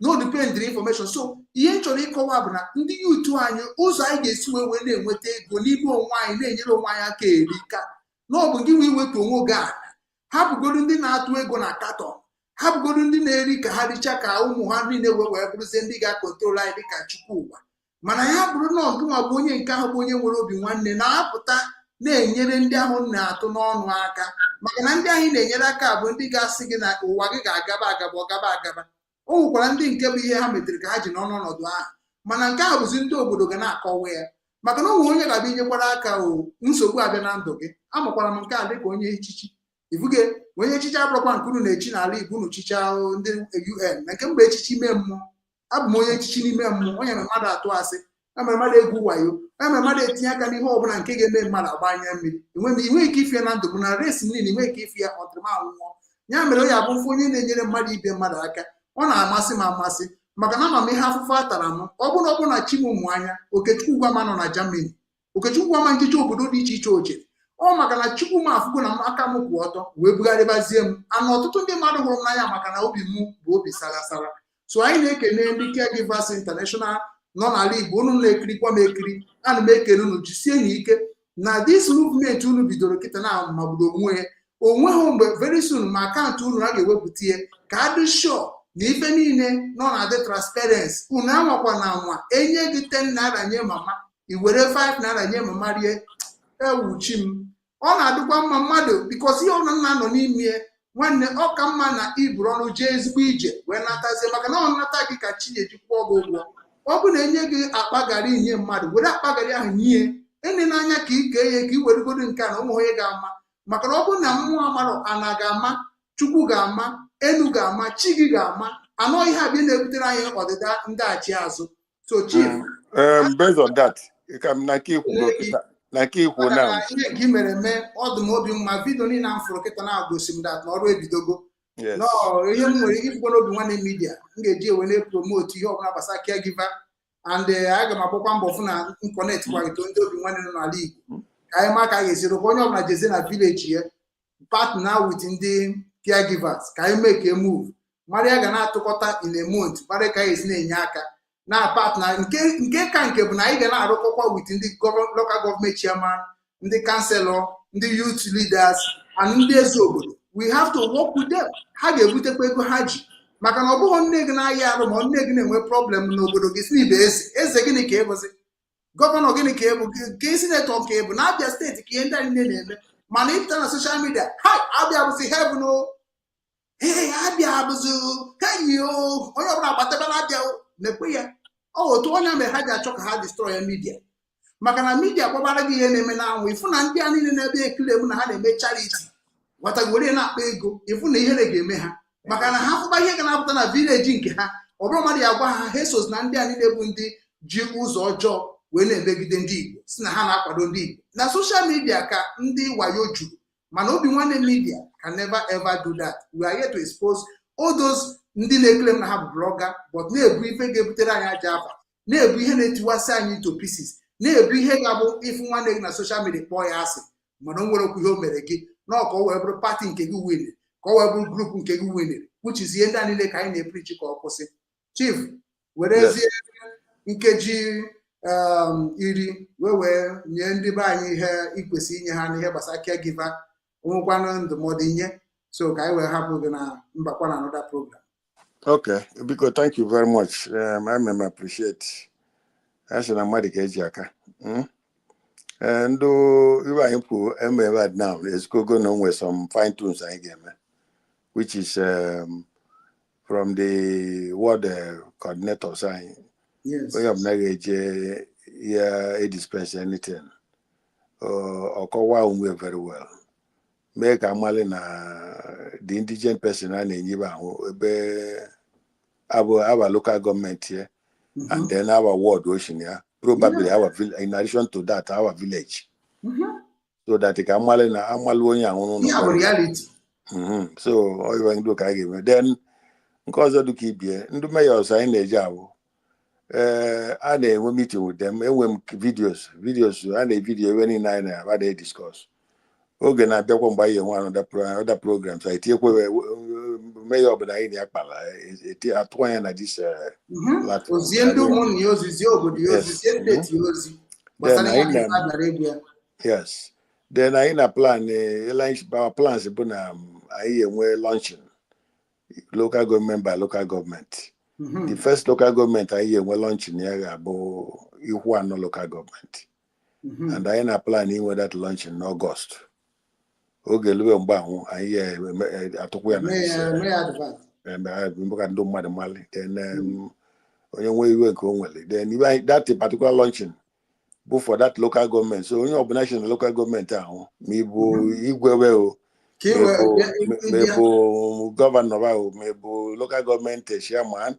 no depend information. So ihe m chọrọ ịkọwa bụ na ndị youth anyị, ụzọ anyị ga-esi wee wee na-enweta ego n'ime onwe anyị, na-enyere onwe anyị aka erika, na ọ bụ gị nwe iwetu onwe gị ala, hapụgodu ndị na-atụ ego na carton, hapụgodu ndị na-eri ka ha richa, ka ụmụ ha niile wee wee bụrụzie ndị ga-a control anyị dịka Chukwu ụwa. Mana ya bụrụ na ọgụnwa bụ onye nke ahụ bụ onye nwere obi nwanne na-apụta na-enyere ndị ahụ na-atụ n'ọnụ aka, maka na ndị ahụ na-enyere aka bụ ndị ga-asị gị na ụwa gị ga-agaba agaba, ọ gaba agaba. O nwekwara ndị nke bụ ihe ha metere ka ha ji n'ọnụ ọnọdụ ahụ, mana nke ahụ bụzi ndị obodo ga na-akọwa ya, maka na onwe onye ga-abịa inyekwara aka o nsogbu abịa na ndụ gị. Amakwara m nke a dịka onye echichi ifuge. Onye echichi abụrụkwa nke unu na-echi n'ala Igbo, unu chicha ndị UN na nke mgbe echichi ime mmụọ. Abụ m onye echichi n'ime mmụọ. Onye mere mmadụ atụ asị, ya mere mmadụ egwu wayo, ya mere mmadụ etinye aka n'ihe ọbụla nke ga-eme mmadụ agba anya mmiri. Enweghị ike ife ya na ndụ bụ na resi niile, enweghị ike ife ya ọdịrịma anwụọ. Ya mere o ya bụ mfe onye na-enyere mmadụ ibe mmadụ aka, ọ na-amasị m amasị, maka na ama m ihe afụfụ a tara m. Ọ bụrụ na chi m ụmụ anya, Okechukwu Gwama nọ na Germany, Okechukwu Gwama njicha obodo dị iche iche oche ọ, maka na Chukwu m afụgo na aka m kwụ ọtọ wee bugharịbazie m ana. Ọtụtụ ndị mmadụ hụrụ m n'anya maka na obi m bụ obi sara sara. So anyị na-ekene ndị Caregivers International nọ n'ala Igbo. Unu na-ekirikwa m ekiri, ana m ekene unu. Jisie na ike na this movement unu bidoro kịta na magburu onwe ya onweghị mgbe. Very soon, ma account unu a ga-ewepụta ihe ka adị sure na ife niile nọ na adị transparency. Unu anwakwa na anwa enye gị 10 naira nye mama, i were 5 naira nye mama rie. Ewuchi m, ọ na-adịkwa mma mmadụ, because ihe ọbụla nna nọ n'ime, nwanne, ọ ka mma na iburu ọnụ jee ezigbo ije wee natazie, maka na ọ nata gị ka chi ga-eji kwụọ gị ụgwọ. Ọ bụ na enye gị akpa garị nye mmadụ, were akpa garị ahụ nye ene n'anya ka ị kee ya, ka ị weregodo nke a na ụmụ onye ga-ama, maka na ọ bụrụ na mmụọ amarọ, ana ga-ama, Chukwu ga-ama, enu ga-ama, chi gị ga-ama. Anọ ihe abịa na-ebutere anyị ọdịda ndaghachi azụ. So chief, Based on that, ka m na nke ikwu na nke ikwu maka now. Na ihe nke ị mere eme, ọ dị m obi mma. Video niile m fụrụ kịta na-agosi m that na ọrụ ebidogo. Yes. Nọọ ihe m nwere ike ikwukwo n'obi nwanne media, m ga-eji ewe na-epromote ihe ọbụla gbasara caregiver, and aga m agbakwa mbọ fụ na m connect kwalite ndị obi nwanne nọ n'ala Igbo, ka anyị ma ka a ga-esi rụkwa onye ọbụla jezie na village ya, partner with ndị caregivers, ka anyị make a move, mara ya ga na-atụkọta in a month, mara ka anyị esi na-enye aka na partner. Nke ka nke bụ na anyị ga na-arụkọkwa with ndị local government chairman, ndị councillor, ndị youth leaders and ndị eze obodo. We have to work with them. Ha ga-ebutekwa ego ha ji, maka na ọ bụghị nne gị na-aya arụ ma nne gị na-enwe problem n'obodo gị si na ibe eze eze gịnị ka ịbụzi governor, gịnị ka ịbụ, ka senator, ka ịbụ na Abia State, ka ihe ndị a niile na-eme. Mana ịpụta na social media ha, Abia bụzi heaven o, ee, Abia bụzi henyi o, onye ọbụla gbatebe na Abia o na-ekwe ya. Ọ otu onye mere ha ji achọ ka ha destroy ya media, maka na media gbabara gị ihe na-eme n'anwụ, ịfụ na ndị a niile na-ebe ekiri emu na ha na-eme charity gwatagwere na-akpa ego, ịfụ na ihere ga-eme ha, maka na ha fụba ihe ga na-apụta na village nke ha. Ọ bụrụ mmadụ ya gwa ha, ha esozi na ndị a niile bụ ndị ji ụzọ ọjọọ wee na-emegide ndị Igbo, si na ha na-akwado ndị Igbo na social media, ka ndị wayo juru. Mana obi nwanne media can never ever do that. We are here to expose all those ndị na-eclaim na ha bụ blogger, but na-ebu ife ga-ebutere anyị aja afa, na-ebu ihe na-etiwasị anyị into pieces, na-ebu ihe ga-abụ ịfụ nwanne gị na social media kpọọ ya asị, mana o nwere okwu ihe o mere gị na ka o wee bụrụ party nke gị winere, ka o wee bụrụ group nke gị winere, which is ihe ndị a niile ka anyị na-epreach ka ọ kwụsị. Chief, werezie nkeji 10 wee nye ndị be anyị ihe ikwesị inye ha n'ihe gbasara caregiver, onwekwanụ ndụmọdụ inye, so ka anyị wee hapụ gị na mbakwa na another program. Okay, biko, thank you very much. I may appreciate. A sị na mmadụ ka eji aka. Eh, ndị iwe anyị kwuru eme right now ezikogo na o nwere some fine tunes anyị ga-eme, which is from the ward coordinators anyị. Onye ọbụla ga-eje ya edispense anything, ọ kọwaa onwe very well, mee ka amali na the indigent person a na-enyibe ahụ ebe abụ our local government here and then our ward ocean ya, probably our village, in addition to that our village, so that ka amali na amalụ onye ahụ n'ụlọ Ihe a bụ very well. reality. So ọ iwe ndị ka a ga-eme. Then nke ọzọ dị ka ibie, ndị mayors anyị na-eji ahụ, ee, a na-enwe meeting with them. Enwe m videos a na-evideo ebe niile anyị na-aba na-ediscuss. Oge na-abịakwa mgbe anyị enwe other programs, anyị tinyekwa mayor ọbụla anyị na ya kpara atụ anya na this platform. Ozie ndị ụmụnna ya ozi, zie obodo ya ozi, zie steeti ya ozi Then gbasara ihe anyị na a bịara egwu ya. Yes, then anyị na plan, our plans bụ na anyị enwe launching local government by local government. The first local government anyị enwe launching ya ga-abụ Ikwuano local government, and anyị na plan inwe that launching n'August. Oge luwe mgbe ahụ anyị atụkwu ya na Mee this, ya, mee ya advert. Eme ka ndị mmadụ mali. Then onye nwee iwe nke o nwere, then iwe that particular launching bụ for that local government, so onye ọbụla si na local government ahụ, ma ị bụ igwe we o, Ka ị ma ị wee bụ ma ị ịbịa. bụ governor ahụ, ma ị bụ local government chairman,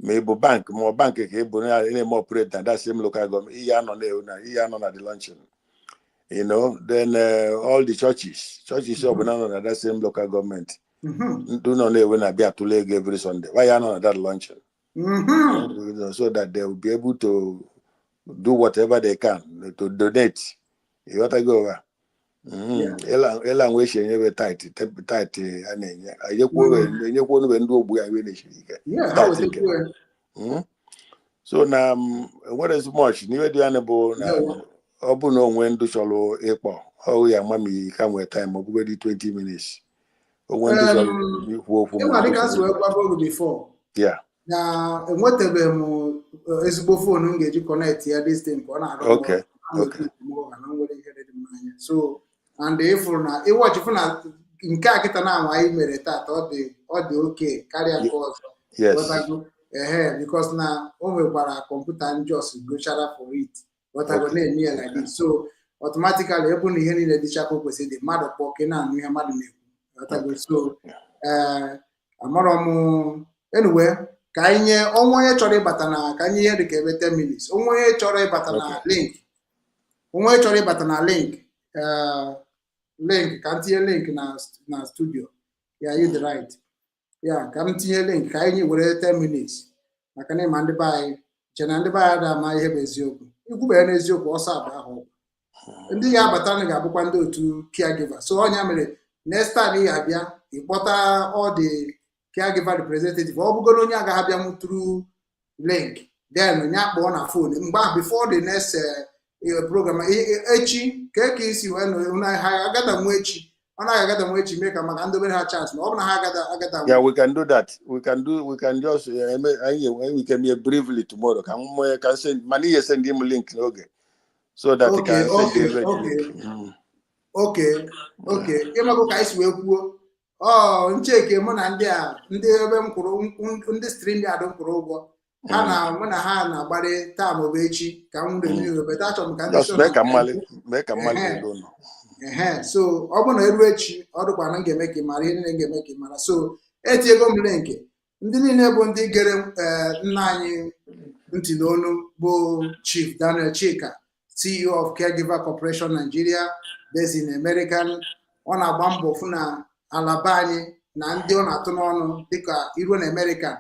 ma ị bụ bank, ma ọ bank ka ị bụ na-eme operate na that same local government, ihe anọ na ihe anọ na the launching. Then all the churches ọbụla nọ na that same local government. Ndị nọ na-ewe na-abịa atụle ego every Sunday. Why ya nọ na that luncheon? So that they will be able to do whatever they can to donate. Ịghọtago ụwa? Ịla nwe esi enyebe tithe, tithe a na-enye enyekwa onube ndị ogbu ya iwe na-esiri ike. Yeah, ha Tithe nke wetakwu ya. So na enwere much n'ihe dị anya bụ na Ndewo. ọ bụ na onwe ndị chọrọ ịkpọ ọwụ ya ama m ka nwee time, ọ bụgodị 20 minutes, onwe ndị chọrọ ikwu okwu ma Ịma ọ dịka bụ m si wee gwa gị before ya na enwetabeghị m ezigbo phone m ga-eji connect ya this thing ka ọ na-arụ ọrụ. Na nwere ihe dị m n'anya, so and ịfụrụ na ịwọchị fụ na nke a kịta na anwa anyị mere taata, ọ dị oke karịa nke ọzọ. Ghọtago? Ehe, because na o nwekwara kọmputa njọs gochara for it, ghọtago? Na-eme ya like this, so automatically ebe na ihe niile dịcha ka o kwesịrị dị, mmadụ kpọọ ka ị na-anụ ihe mmadụ na-ekwu, ghọtago? So ee, amarọ m. Anyway, ka anyị nye ọnwa onye chọrọ ịbata na ka anyị ihe dị ka ebe 10 minutes, onwe onye chọrọ ịbata na link, onwe onye chọrọ ịbata na link, ee, link ka m tinye link na studio ya. You the right ya ka m tinye link ka anyị were 10 minutes, maka na ịma ndị be anyị che na ndị be anyị ada ihe bụ eziokwu. Ikwubere n'eziokwu ọsọ abụ ahụ ọgwụ ndị ga-abata na ga-abụkwa ndị otu caregiver. So ọnya mere next time ị ga-abịa, ịkpọta all the caregiver representative, ọ bụgoro onye agaghị abịanwu through link, then onye akpọọ na phone mgbe ahụ before the next program echi ka isi wee nọ na ha agadanwu echi, ọ naghị agadanwu echi, mee ka maka ndị obere ha chance ma ọ bụ na ha agada agadanwu. Yeah, we can do that. We can just we can be briefly tomorrow. Can we can send money, you send him link n'oge so that he can send the link. Okay, ịmago ka anyị si wee kwuo ọ ncheke mụ na ndị a, ndị ebe m kwụrụ, ndị StreamYard m kwụrụ ụgwọ ha, na mụ na ha na-agbarị taa maọbụ echi ka m renew, but achọrọ m ka ndị Just so mee na ka mmali mee ka mmali Ehe. elu ụlọ. Ehe, so ọ bụrụ na eru echi, ọ dịkwa na m ga-eme ka ị mara ihe niile m ga-eme ka ị mara. So etinyego m link. Ndị niile bụ ndị gere nna anyị ntị n'onu bụ Chief Daniel Chika, CEO of Caregiver Corporation Nigeria based in American. Ọ na-agba mbọ fụ na alaba anyị na ndị ọ na-atụ n'ọnụ dịka iruo na America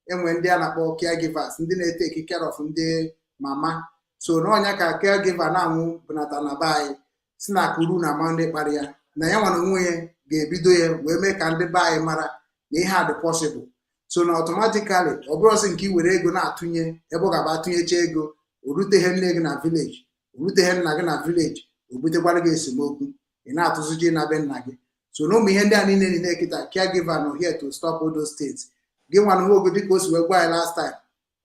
enwe ndị a na-akpọ caregivers, ndị na-etake care of ndị mama. So n'ọnya ka caregiver na-anwụ bunata na be anyị si na akụru na ama ndị kpara ya na ya nwere onwe ya ga-ebido ya wee mee ka ndị be anyị mara na ihe a dị possible. So na automatically ọ bụrụ ọsị nke i were ego na-atụnye ebe ọ ga-aba atụnyecha ego, o ruteghe nne gị na village, o ruteghe nna gị na village, o butekwara gị esemokwu, ị na-atụzi ji na be nna gị. So na ụmụ ihe ndị a niile niile kịta, caregiver nọ here to stop all those things. Gị nwa na nwogo, dịka o si wee gwa anyị last time,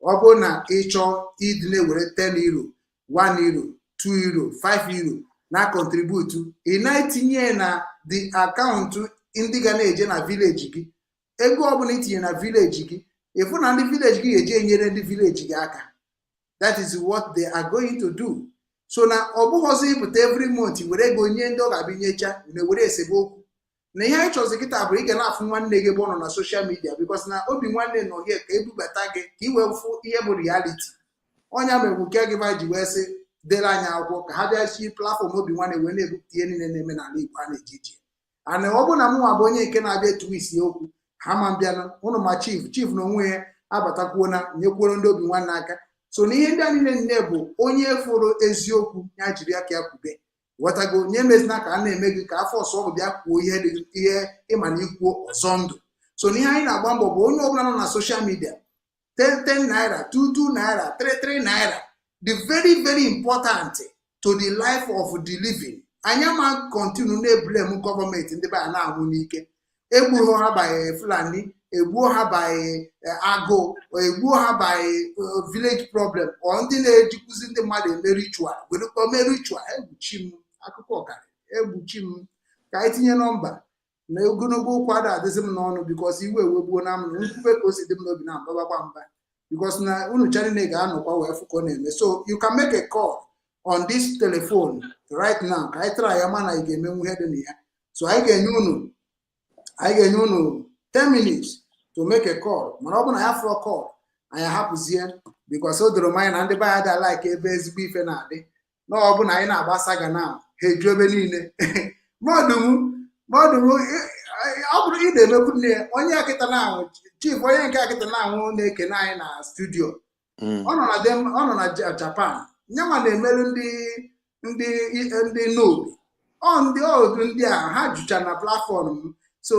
ọ bụrụ na ị chọọ ịdị na-ewere 10 euro, 1 euro, 2 euro, 5 euro na contribute, ị na-etinye na the account ndị ga na-eje na village gị. Ego ọbụla itinye na village gị, ịfụ na ndị village gị ga-eji enyere ndị village gị aka. That is what they are going to do. So na ọ bụghọzi ịpụta every month were ego nye ndị ọ ga-abịa nyecha na-ewere esemokwu na ihe anyị chọzi kịta bụ ị ga na-afụ nwanne gị ebe ọ nọ na social media, because na obi nwanne nọ here ka ebubata gị ka ị wee fụ ihe bụ reality. Ọnya mere bụ caregiver ji wee sị dere anyị akwụkwọ ka ha bịa chi platform obi nwanne wee na-ebupụta ihe niile na-eme n'ala Igbo a na-eji ije. Ana ọ bụrụ na mụnwa bụ onye nke na-abịa etuwa isi okwu ha ma mbịanụ ụnụ, ma chief na onwe ya abatakwuona nyekwuoro ndị obi nwanne aka. So na ihe ndị a niile nne bụ onye fụrụ eziokwu ya jiri aka ya kwube, ghọtago? Nye mezina ka a na-eme gị ka afọ ọsọ ọ bụ bịa kwuo ihe dị ihe ịma na ikwuo ọzọ ndụ. So na ihe anyị na-agba mbọ bụ onye ọbụla nọ na social media, 10 10 naira, 2 2 naira, 3 3 naira, the very very important to the life of the living. Anyị ama continue na-eblame gọọmenti. Ndị be a na-anwụ n'ike, egbuo ha by Fulani, egbuo ha by agụụ, egbuo ha by village problem, ọ ndị na-ejikwuzi ndị mmadụ eme ritual, werekwa mee ritual. Egbuchi m akụkọ ọkara egbuchi m ka anyị tinye nọmba na ogologo okwu ada adịzi m n'ọnụ, because iwe ewegbuo na m nkwube ka o si dị m n'obi na mgbabagba mba, because na unu cha niile ga-anọkwa wee fụ ka ọ na-eme. So you can make a call on this telephone right now ka anyị tara ya ma na ị ga-emenwu ihe dị na ya. So anyị ga-enye unu 10 minutes to make a call, mana ọ bụ na ya fụrụ call, anyị ahapụzie, because o doro m anya na ndị be anyị ada like ebe ezigbo ife na-adị na ọ bụ na anyị na-agba saga na ha eju ebe niile. Mọdụ m Ọ bụrụ ị na-emekwu nne ya, onye akịta na-ahụ, chief, onye nke akịta na-ahụ na-ekene anyị na studio. Ọ nọ na Japan. Nyanwa na-emerụ ndị n'obi ọ ndị ọdụ ndị a ha jucha na platform m. So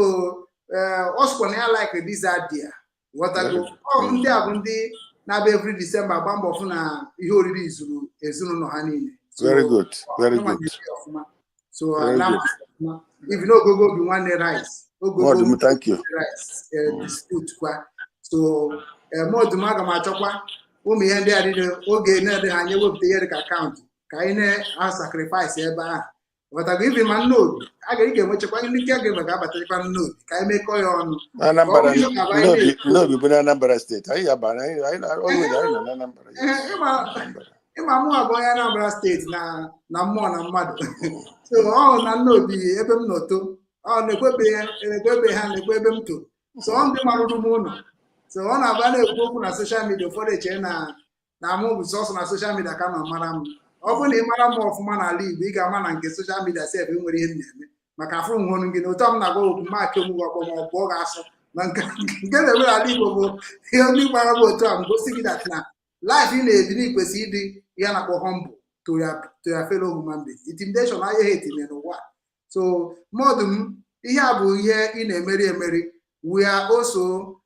ọ sịkwa na ya like this idea, ghọtago? Ọ ndị a bụ ndị na-abịa every December gba mbọ fụ na ihe oriri zuru ezinụlọ ha niile. So, Very good, very nyanwa good. na-eme ọfụma. So Very na good. ọfụma. Even ogogo Obi Nwanne rice, ogogo Modum, thank you. Rice dispute kwa. So modum, aga m achọkwa ụmụ ihe ndị a niile oge na-adịghị anya ewepụta ihe dịka akaụntụ ka anyị na-asacrifice ebe ahụ, ghọtago? Ibi ma nnobi a ga ị ga-enwechakwa ndị nke ga ga-abatakwa nnobi ka anyị mekọọ ya ọnụ. Anambra. Ọ bụ ihe ka anyị Nnobi. na-ekwu. Nnobi bụ na Anambra Steeti. Anyị yaba anyị always anyị nọ na Anambra. Ee, Yes. ịma ịma mụ abụ onye Anambra Steeti na mmụọ na mmadụ. So ọ na Nnobi ebe m nọ too, ọ na-ekwebe ha na-ekwe ebe m toro. So ọ ndị marụrụ m ụlọ. So ọ na-aba na-ekwu okwu na social media, ụfọdụ eche na mụ bụ sọsọ na social media ka ma mara m. Ọ bụrụ na ị mara m ọfụma n'ala Igbo, ị ga-ama na nke social media sef nwere ihe m na-eme maka afụ nhụrụ gị na ụtọ m na-agwa okwu maakị onwe gị ọkpọ ma ọ bụ ọ ga-asụ na nke na-eme n'ala Igbo bụ ihe ndị gbara m otu a m gosi gị that na life ị na-ebi na ikwesị ịdị ihe a na-akpọ humble to your fellow human being. Intimidation ahịa ha etinye n'ụwa. So mmadụ m, ihe a bụ ihe ị na-emeri emeri. We are also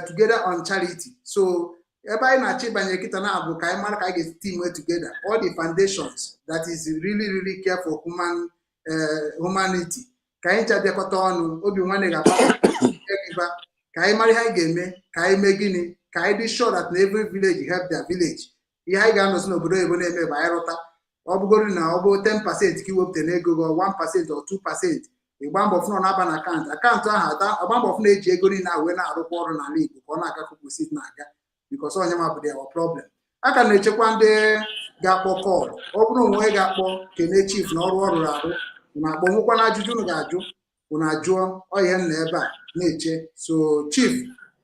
together on charity. So ebe anyị na-achọ ịbanye kịta na bụ ka anyị mara ka anyị ga-esi team work together, all the foundations that is really really care for humanity, ka anyị ncha bịakọta ọnụ. Obi Nwanne ga-akpa ka anyị mara ihe anyị ga-eme, ka anyị mee gịnị, ka anyị dị sure that na every village help their village. Ihe anyị ga-anọzi n'obodo oyibo na-eme bụ anyị rụta, ọ bụgoro na ọ bụ 10% ka iwepụta n'ego gị, 1% or 2%, ịgba mbọ fụ na ọ na-aba na akaụntụ ahụ, agba mbọ fụ na-eji ego niile ahụ wee na-arụkwa ọrụ n'ala Igbo ka ọ na-aga ka kwesị na-aga, because onye ma bụ our problem. A ka na-echekwa ndị ga-akpọ call. Ọ bụrụ onwe onye ga-akpọ kene chief na ọrụ ọ rụrụ arụ, unu akpọ, nwekwa na ajụjụ unu ga-ajụ, unu ajụọ. Ọ ihe m na ebe a na-eche. So chief,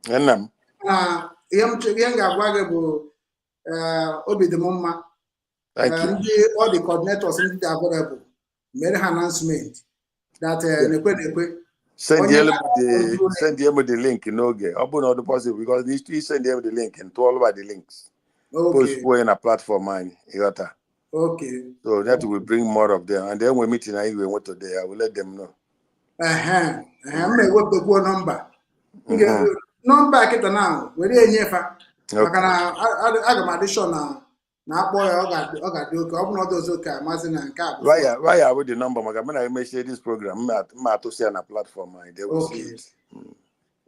Nna m. na ihe m ga-agwa gị bụ obi dị m mma. Thank you. Ndị all the coordinators, ndị dị available, mere ha announcement that na-ekwe na-ekwe. Send Onye m the send m the link n'oge. Ọ bụrụ na ọ dị possible, because you send m the link and tụọlụ by the links. Post kwuo ya na platform anyị, ịghọta? Okay. So that will bring more of them. And then we meeting anyị ga-enwe today, I will let them know. Ehe, m na-ewepụtakwuo nọmba. M nọmba kịta na were enyefa maka na aga m adị sure na akpọ ya, ọ ga-adị oke. Ọ bụrụ na ọ dị ọzọ oke, amasị na nke a bụ Why with the number maka mụ na emechie this program, mma atụsị ya na platform anyị, they will see it.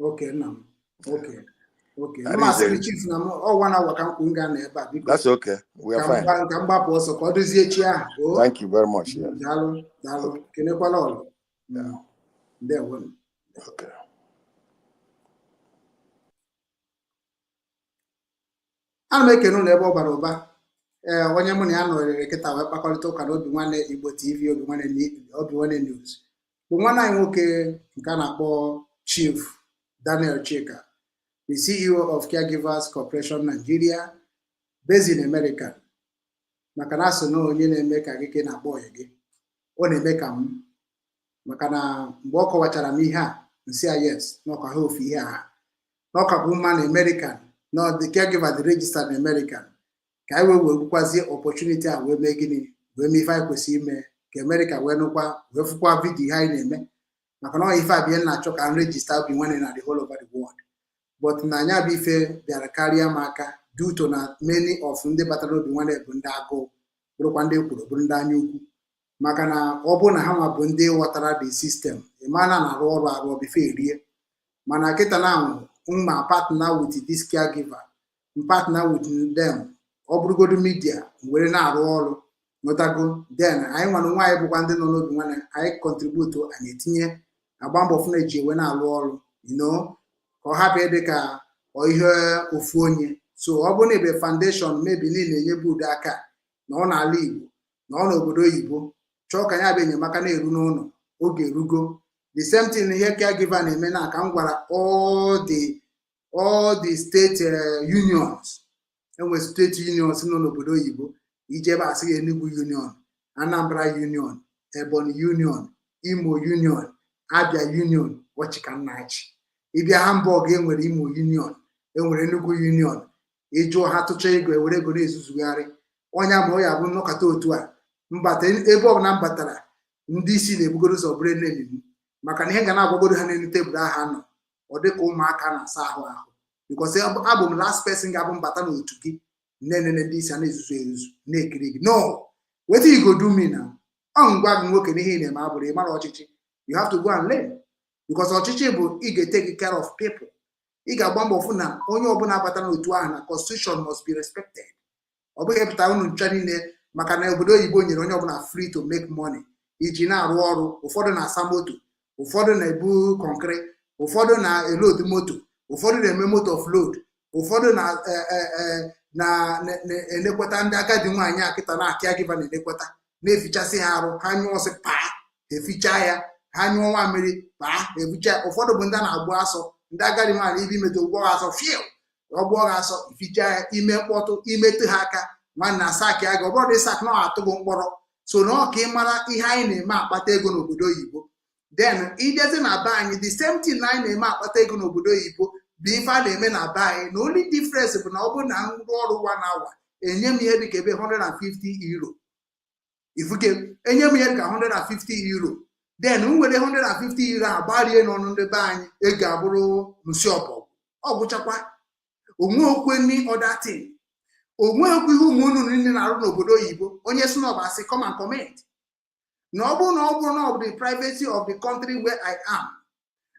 Okay, nna m, okay. That Mma is asị gị it. chief, na m ọ one hour ka m kwu m ga na ebe a, biko. That's okay. We are Ka m fine. ka m gbapụ ọsọ ka ọ dozie echi ahụ o. Thank you very much. Yes. Daalụ, daalụ, kenekwala ọlụ. Ndewo. Okay. Ana m ekene ụlọ ebe ọ bara ụba. Ee, onye mụ na ya nọrịrị kịta wee kpakọrịta ụka na Obi Nwanne Igbo TV, Obi Nwanne, Obi Nwanne News, bụ nwanne anyị nwoke nke a na-akpọ Chief Daniel Chika, the CEO of Caregivers Corporation Nigeria, based in America. Maka na asị na onye na-eme ka gị ka ị na-akpọ ọyị gị, ọ na-eme ka m, maka na mgbe ọ kọwachara m ihe a, nsị a yes, na ọka ha ofu ihe a, na ọka bụ mma na American, na the caregiver dị registered na American, ka anyị wee wee opportunity a wee mee gịnị, wee mee ife anyị kwesịrị ime ka America wee nụkwa, wee fụkwa video ihe anyị na-eme, maka na ọ ife a bụ ihe m na-achọ ka m register Obi Nwanne na the whole over the world. But na anya bụ ife bịara karịa m aka due to na many of ndị batara Obi Nwanne bụ ndị agụụ, bụrụkwa ndị ekworo, bụrụ ndị anya ukwu, maka na ọ bụrụ na ha nwa bụ ndị ghọtara the system, ịma na na-arụ ọrụ arụ before erie. Mana kịta na mma partner with this caregiver, partner with them, ọ bụrụgodu media were na-arụ ọrụ nwetago. Then anyị nwere nwaanyị bụkwa ndị nọ n'Obi Nwanne anyị contribute, anyị etinye agba mbọ fụ na eji ewe na-arụ ọrụ ka ọ hapụ ịdị ka ọ ihe ofu onye. So ọ bụrụ na ebe foundation mebi niile enyebu udo aka na ọ n'ala Igbo na ọ n'obodo oyibo, chọọ ka ya bụ enyemaka na-eru n'ụlọ oge erugo. The same thing ihe caregiver na-eme na ka m gwara all the state unions, enwe state unions nọ n'obodo oyibo, ije ebe asị Enugu Union, Anambra Union, Ebonyi Union, Imo Union, Abia Union ọchị ka m na-achị. Ịbịa Hamburg, enwere Imo Union, enwere Enugu Union. Ịjụọ ha, tụcha ego, ewere ego na-ezuzugharị ọnya. Ma ọ ya bụ nnọkọta otu a mbata, ebe ọbụla m batara, ndị isi na-ebugoro ụzọ bụrụ enemi m, maka na ihe ga na-agwagoro ha n'elu tebụl ahụ nọ, ọ dịka ụmụaka na-asa ahụ ahụ, because abụ m last person ga-abụ mbata n'otu gị. Nne, ndị isi a na-ezuzu ezuzu na-ekiri gị. No, wetin you go do me now? Ọ ngwa gị nwoke n'ihe ị na-eme abụrụ ị mara ọchịchị. You have to go and learn, because ọchịchị bụ ị ga-etake care of people. Ị ga-agba mbọ fụ na onye ọbụla batara n'otu ahụ na constitution must be respected. Ọ bụghị pụta unu ncha niile, maka na obodo oyibo nyere onye ọbụla free to make money iji na-arụ ọrụ. Ụfọdụ na-asa moto, ụfọdụ na-ebu concrete, ụfọdụ na-eload moto, ụfọdụ na-eme moto offload, ụfọdụ na-enekwata ndị agadi nwaanyị a kịta na-akịa gịva, na-enekwata, na-efichasị ha arụ. Ha nyụọ ọsị paa, eficha ya. Ha nyụọ nwa mmiri paa, eficha. Ụfọdụ bụ ndị a na-agbụ asọ, ndị agadi nwaanyị ibi metụ ụgbọ ha asọ fiu, ọgbọ ha asọ, ificha ya. Ime mkpọtụ, imetụ ha aka, nwanne, asak ya gị. Ọ bụrụ dị sak na atụ gị mkpọrọ. So na ọ ka ị mara ihe anyị na-eme akpata ego n'obodo oyibo. Then ịbịazi na be anyị, the same thing anyị na-eme akpata ego n'obodo oyibo bụ ife a na-eme na be anyị. Na only difference bụ na ọ bụrụ na nrụ ọrụ 1 hour, enye m ihe dịka ebe €150. Ifuke enye m ihe dịka €150, then m were €150 a gbarie n'ọnụ ndị be anyị, ego abụrụ nsị ọbọgwụ. Ọ gwụchakwa onwe okwe ni other thing, onweghịkwa ihe ụmụ unu niile na-arụ n'obodo oyibo. Onye si na ọba asị, come and comment. Na ọ bụrụ na ọ bụrụ na ọ bụ the privacy of the country where I am,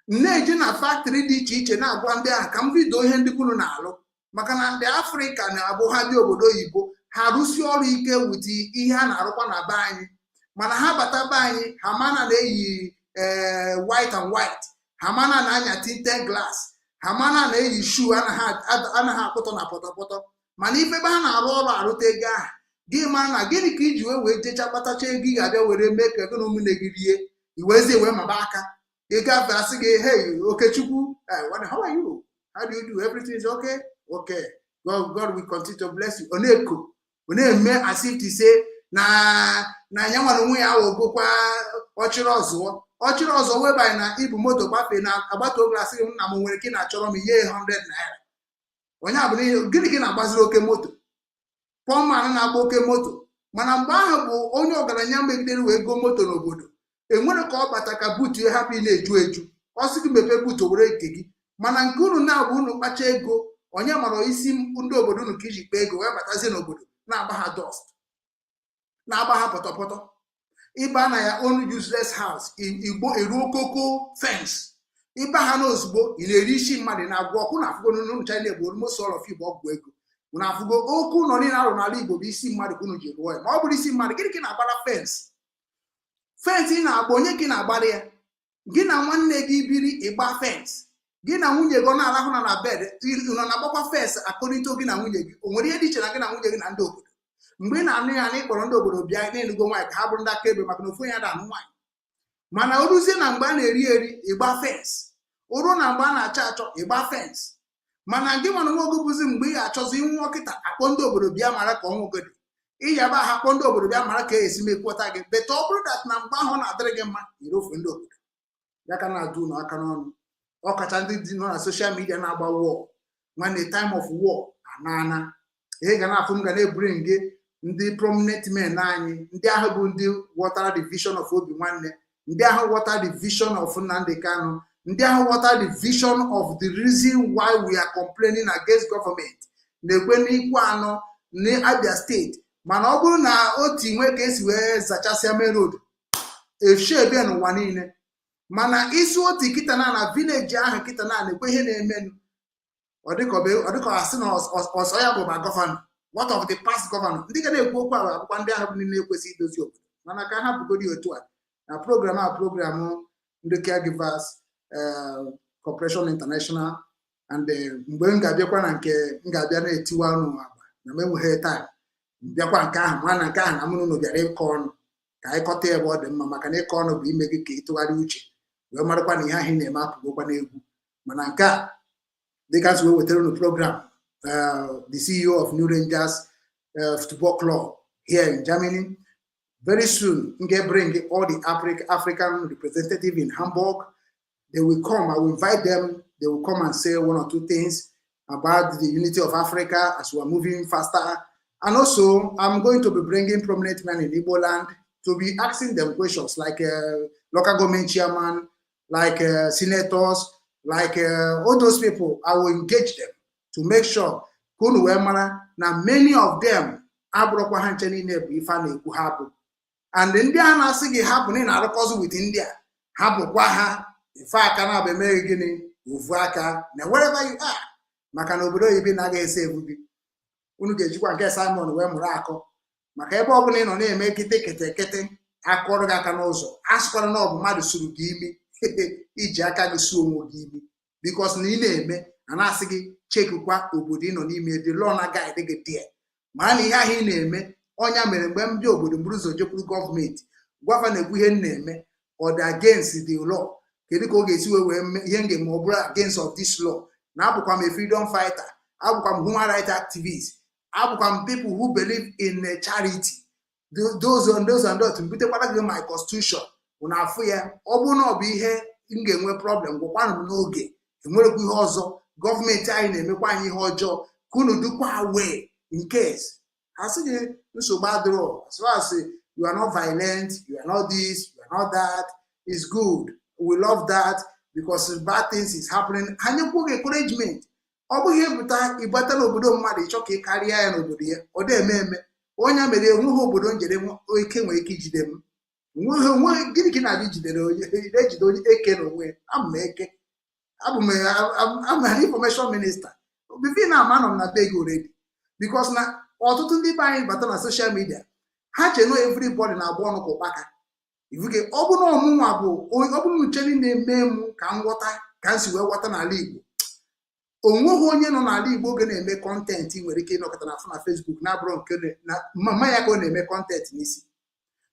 m na-eje na factory dị iche iche na-agwa ndị ahụ ka m bido ihe ndị unu na-alụ, maka na ndị Afrịka na-abụ ha dị obodo oyibo, ha rụsie ọrụ ike with ihe a na-arụkwa na be anyị. Mana ha bata be anyị, ha mana na-eyi ee white and white, ha mana na-anya tinted glass, ha mana na-eyi shoe anaghị akpụtọ na pọtọpọtọ. Mana ife ebe ha na-arụ ọrụ arụta ego ahụ, gị mara na gịnị ka iji wee jecha kpatacha ego ị ga-abịa were mee ka ego na ụmụnne gị rie, iwezie wee maba aka ịgafe, asị gị, "Hey, Okechukwu, how are you? How do you do? Everything is okay? Okay, God will continue to bless you." Ọ na-eko, ọ na-eme as if to say na ya nwere onwe ya awọgokwa ọchịrị ọzụọ, ọchịrị ọzọ webanye na ibu moto gbafee na agbata oge, asị m, "Nna m, nwere ike na-achọrọ m ihe 100 naira." Onye abụ gịnị ka ị na-agbaziri oke moto? Pọman na-agba oke moto. Mana mgbe ahụ bụ onye ọgaranya megidere wee goo moto n'obodo, enwere ka ọ bata ka boot ya hapụ ị na-eju eju. Ọ sị gị mepee boot, were nke gị. Mana nke unu na-abụ unu kpacha ego, onye mara isi ndị obodo unu ka iji kpaa ego wee batazie n'obodo na-agba ha dust, na-agba ha pọtọpọtọ. Ịba na ya own useless house, igbo eruo koko fence, ịba ha n'ozugbo, ị na-eri isi mmadụ na-agwọ ọkụ na afụgo n'ụnụ China egbo. Almost all of you bụ ọgwụ ego. Unu afụgo okwu ụlọ niile arụ n'ala Igbo bụ isi mmadụ ka unu ji rụọ ya. Ma ọ bụrụ isi mmadụ, gịnị ka ị na-agbara fence? Fence ị na-agba, onye ka ị na-agbara ya? Gị na nwanne gị biri, ịgba fence. Gị na nwunye gị ọ na-arahụ na bed, ị nọ na-agbakwa fence. Akọrịta gị na nwunye gị, o nwere ihe dị iche na gị na nwunye gị na ndị obodo? Mgbe ị na-anụ ya na ịkpọrọ ndị obodo bịa na-enugo nwaanyị ka ha bụrụ ndị akaebe, maka na ofu onye ada anụ nwaanyị. Mana o ruzie na mgbe a na-eri eri, ịgba fence. O ruo na mgbe a na-achọ achọ, ịgba fence. Mana gị nwana nwa oge bụzi mgbe ị ga-achọzi ịnwụọ kịta, akpọ ndị obodo bịa mara ka ọnwụ gị dị. Ịyaba ha, kpọọ ndị obodo bịa mara ka e esi mekwọta gị. Beta ọ bụrụ that na mgbe ahụ ọ na-adịrị gị mma, irofu ndị obodo ya ka na-adụ unu aka n'ọnụ, ọkacha ndị dị nọ na social media na-agba war. Nwanne, time of war anaana. Ihe ga na-afụ m ga na-eburi gị ndị prominent men anyị, ndị ahụ bụ ndị ghọtara the vision of Obi Nwanne, ndị ahụ ghọtara the vision of Nnamdi Kanu, ndị ahụ ghọtara the vision of the reason why we are complaining against government na-ekwe n'ikwu anọ n'Abia Steeti. Mana ọ bụrụ na otu nwe ka esi wee zachasịa main road eshie n'ụwa niile, mana isi otu kịta na village ahụ kịta na na-ekwe ihe na-emenụ, ọ dịka asị na ọsọ ya bụ ma governor. What of the past governor? Ndị ga na-ekwu okwu ahụ akwụkwọ, ndị ahụ bụ niile ekwesịghị idozi obodo. Mana ka ha bugodi otu a na program a, program ndị Caregivers Corporation International. And mgbe m ga-abịakwa na nke m ga-abịa na-etiwa unu agba na m enweghị time bịakwa nke ahụ. Ma na nke ahụ na mụ na unu bịara ịkọ ọnụ, ka anyị kọta ebe ọ dị mma, maka na ịkọ ọnụ bụ ime gị ka ịtụgharị uche wee marakwa na ihe ahụ ị na-eme apụgokwa n'egwu. Mana nke a, dịka nsi wee wetara unu program, the CEO of New Rangers Football Club here in Germany. Very soon, m ga-bring all the African representative in Hamburg. They will come. I will invite them. They will come and say one or two things about the unity of Africa as we are moving faster. And also, I'm going to be bringing prominent men in Igbo land to be asking them questions like local government chairman, like senators, like all those people. I will engage them to make sure ka unu wee mara na many of them abụrụkwa ha nche niile bụ ife a na-ekwu ha bụ. And ndị a na-asị gị hapụ na ị na-arụkọzi with ndị a, hapụkwa ha. Ife aka na-abụ emeghị gịnị ofu aka na wherever you are, maka na obodo oyibo na-agaghị ese ebu gị. Unu ga-ejikwa nke Simon wee mụrụ akọ, maka ebe ọ bụla ị nọ na-eme kịtị kịtị kịtị, akọrọ gị aka n'ụzọ, a sịkwara na ọ bụ mmadụ suru gị imi, iji aka gị suo onwe gị imi, because na ị na-eme a na-asị gị chekikwa obodo ị nọ n'ime, the law na guide gị there, mara na ihe ahụ ị na-eme ọnya mere. Mgbe ndị obodo buru ụzọ jekwuru gọọmenti gwafa na-ekwu ihe m na-eme, ọ dị against the law, kedu ka ọ ga-esi wee mee ihe m ga-eme ọ bụrụ against of this law? Na abụkwa m a freedom fighter, abụkwa m human rights activist, abụkwa m people who believe in charity, those and those and those. Mbutekwara gị my constitution bụ na afụ ya. Ọ bụrụ na ọ bụ ihe m ga-enwe problem, gwakwanụ m n'oge. Enwerekwa ihe ọzọ, gọọmenti anyị na-emekwa anyị ihe ọjọọ, ka unu dukwa aware in case ha sị gị nsogbu adịrọ. As far as you are not violent, you are not this, you are not that, is good, we love that, because bad things is happening. Ha nyekwuo gị encouragement. Ọ bụghị ịpụta ịbatala obodo mmadụ ịchọ ka ị karịa ya n'obodo ya, ọ dị eme eme. Onye mere enweghị obodo njere ike nwere ike ijide m. Nweghị onwe gịnị ka ị na-abịa ijidere onye ejide onye eke na onwe. Abụ m eke, abụ m I'm an information minister before na ama nọ m na be gị already, because na ọtụtụ ndị be anyị bata na social media, ha che no everybody na-agba ọnụ ka ụkpaka ifuke. Ọ bụrụ na ọmụnwa bụ ọ bụrụ nche niile mee m ka m ghọta ka m si wee ghọta n'ala Igbo, onweghị onye nọ n'ala Igbo oge na-eme content nwere ike ịnọkọta na afụ na Facebook na-abụrụ nke na mama ya ka ọ na-eme content n'isi,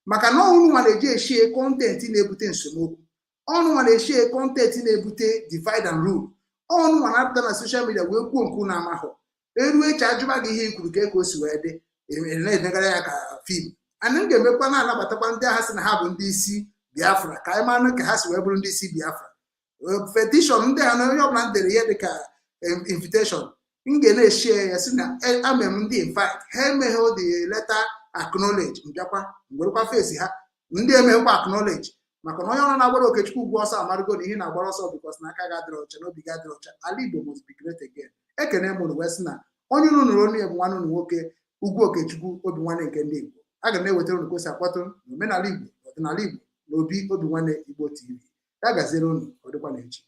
maka na ọnụ nwa na-eji eshie content na-ebute nsomokwu, ọnụ nwa na-eshie content na-ebute divide and rule, ọnụ nwa na-apụta na social media wee kwuo nke unu amahụ eruo echi ajụba gị ihe i kwuru ka o si wee dị, na-edegara ya ka film. Anyị m ga-emekwa na-anabatakwa ndị agha sị na ha bụ ndị isi Biafra, ka anyị mara ka ha si wee bụrụ ndị isi Biafra. Petition ndị ha na onye ọbụla m dere ihe dịka invitation, m ga na-eshie ya sị na ame m ndị invite ha emeghe the letter acknowledge, mbịakwa mgberekwa face ha ndị emeghekwa acknowledge, maka na onye ọrụ na-agbara Okechukwu ugwu ọsọ amarụgo na ihe na-agbara ọsọ, because na aka ga adịrị ọcha na obi ga adịrị ọcha. Ala Igbo must be great again. Ekene m unu wee sị na onye unu nụrụ onu ya bụ nwanne unu nwoke, Ugwu Okechukwu Obi Nwanne nke ndị Igbo. Aga m na-ewetara unu ka o si akpọtụ na omenala Igbo, ọdịnala Igbo, na obi Obi Nwanne Igbo TV. Ya gaziere unu. Ọ dịkwa na echi.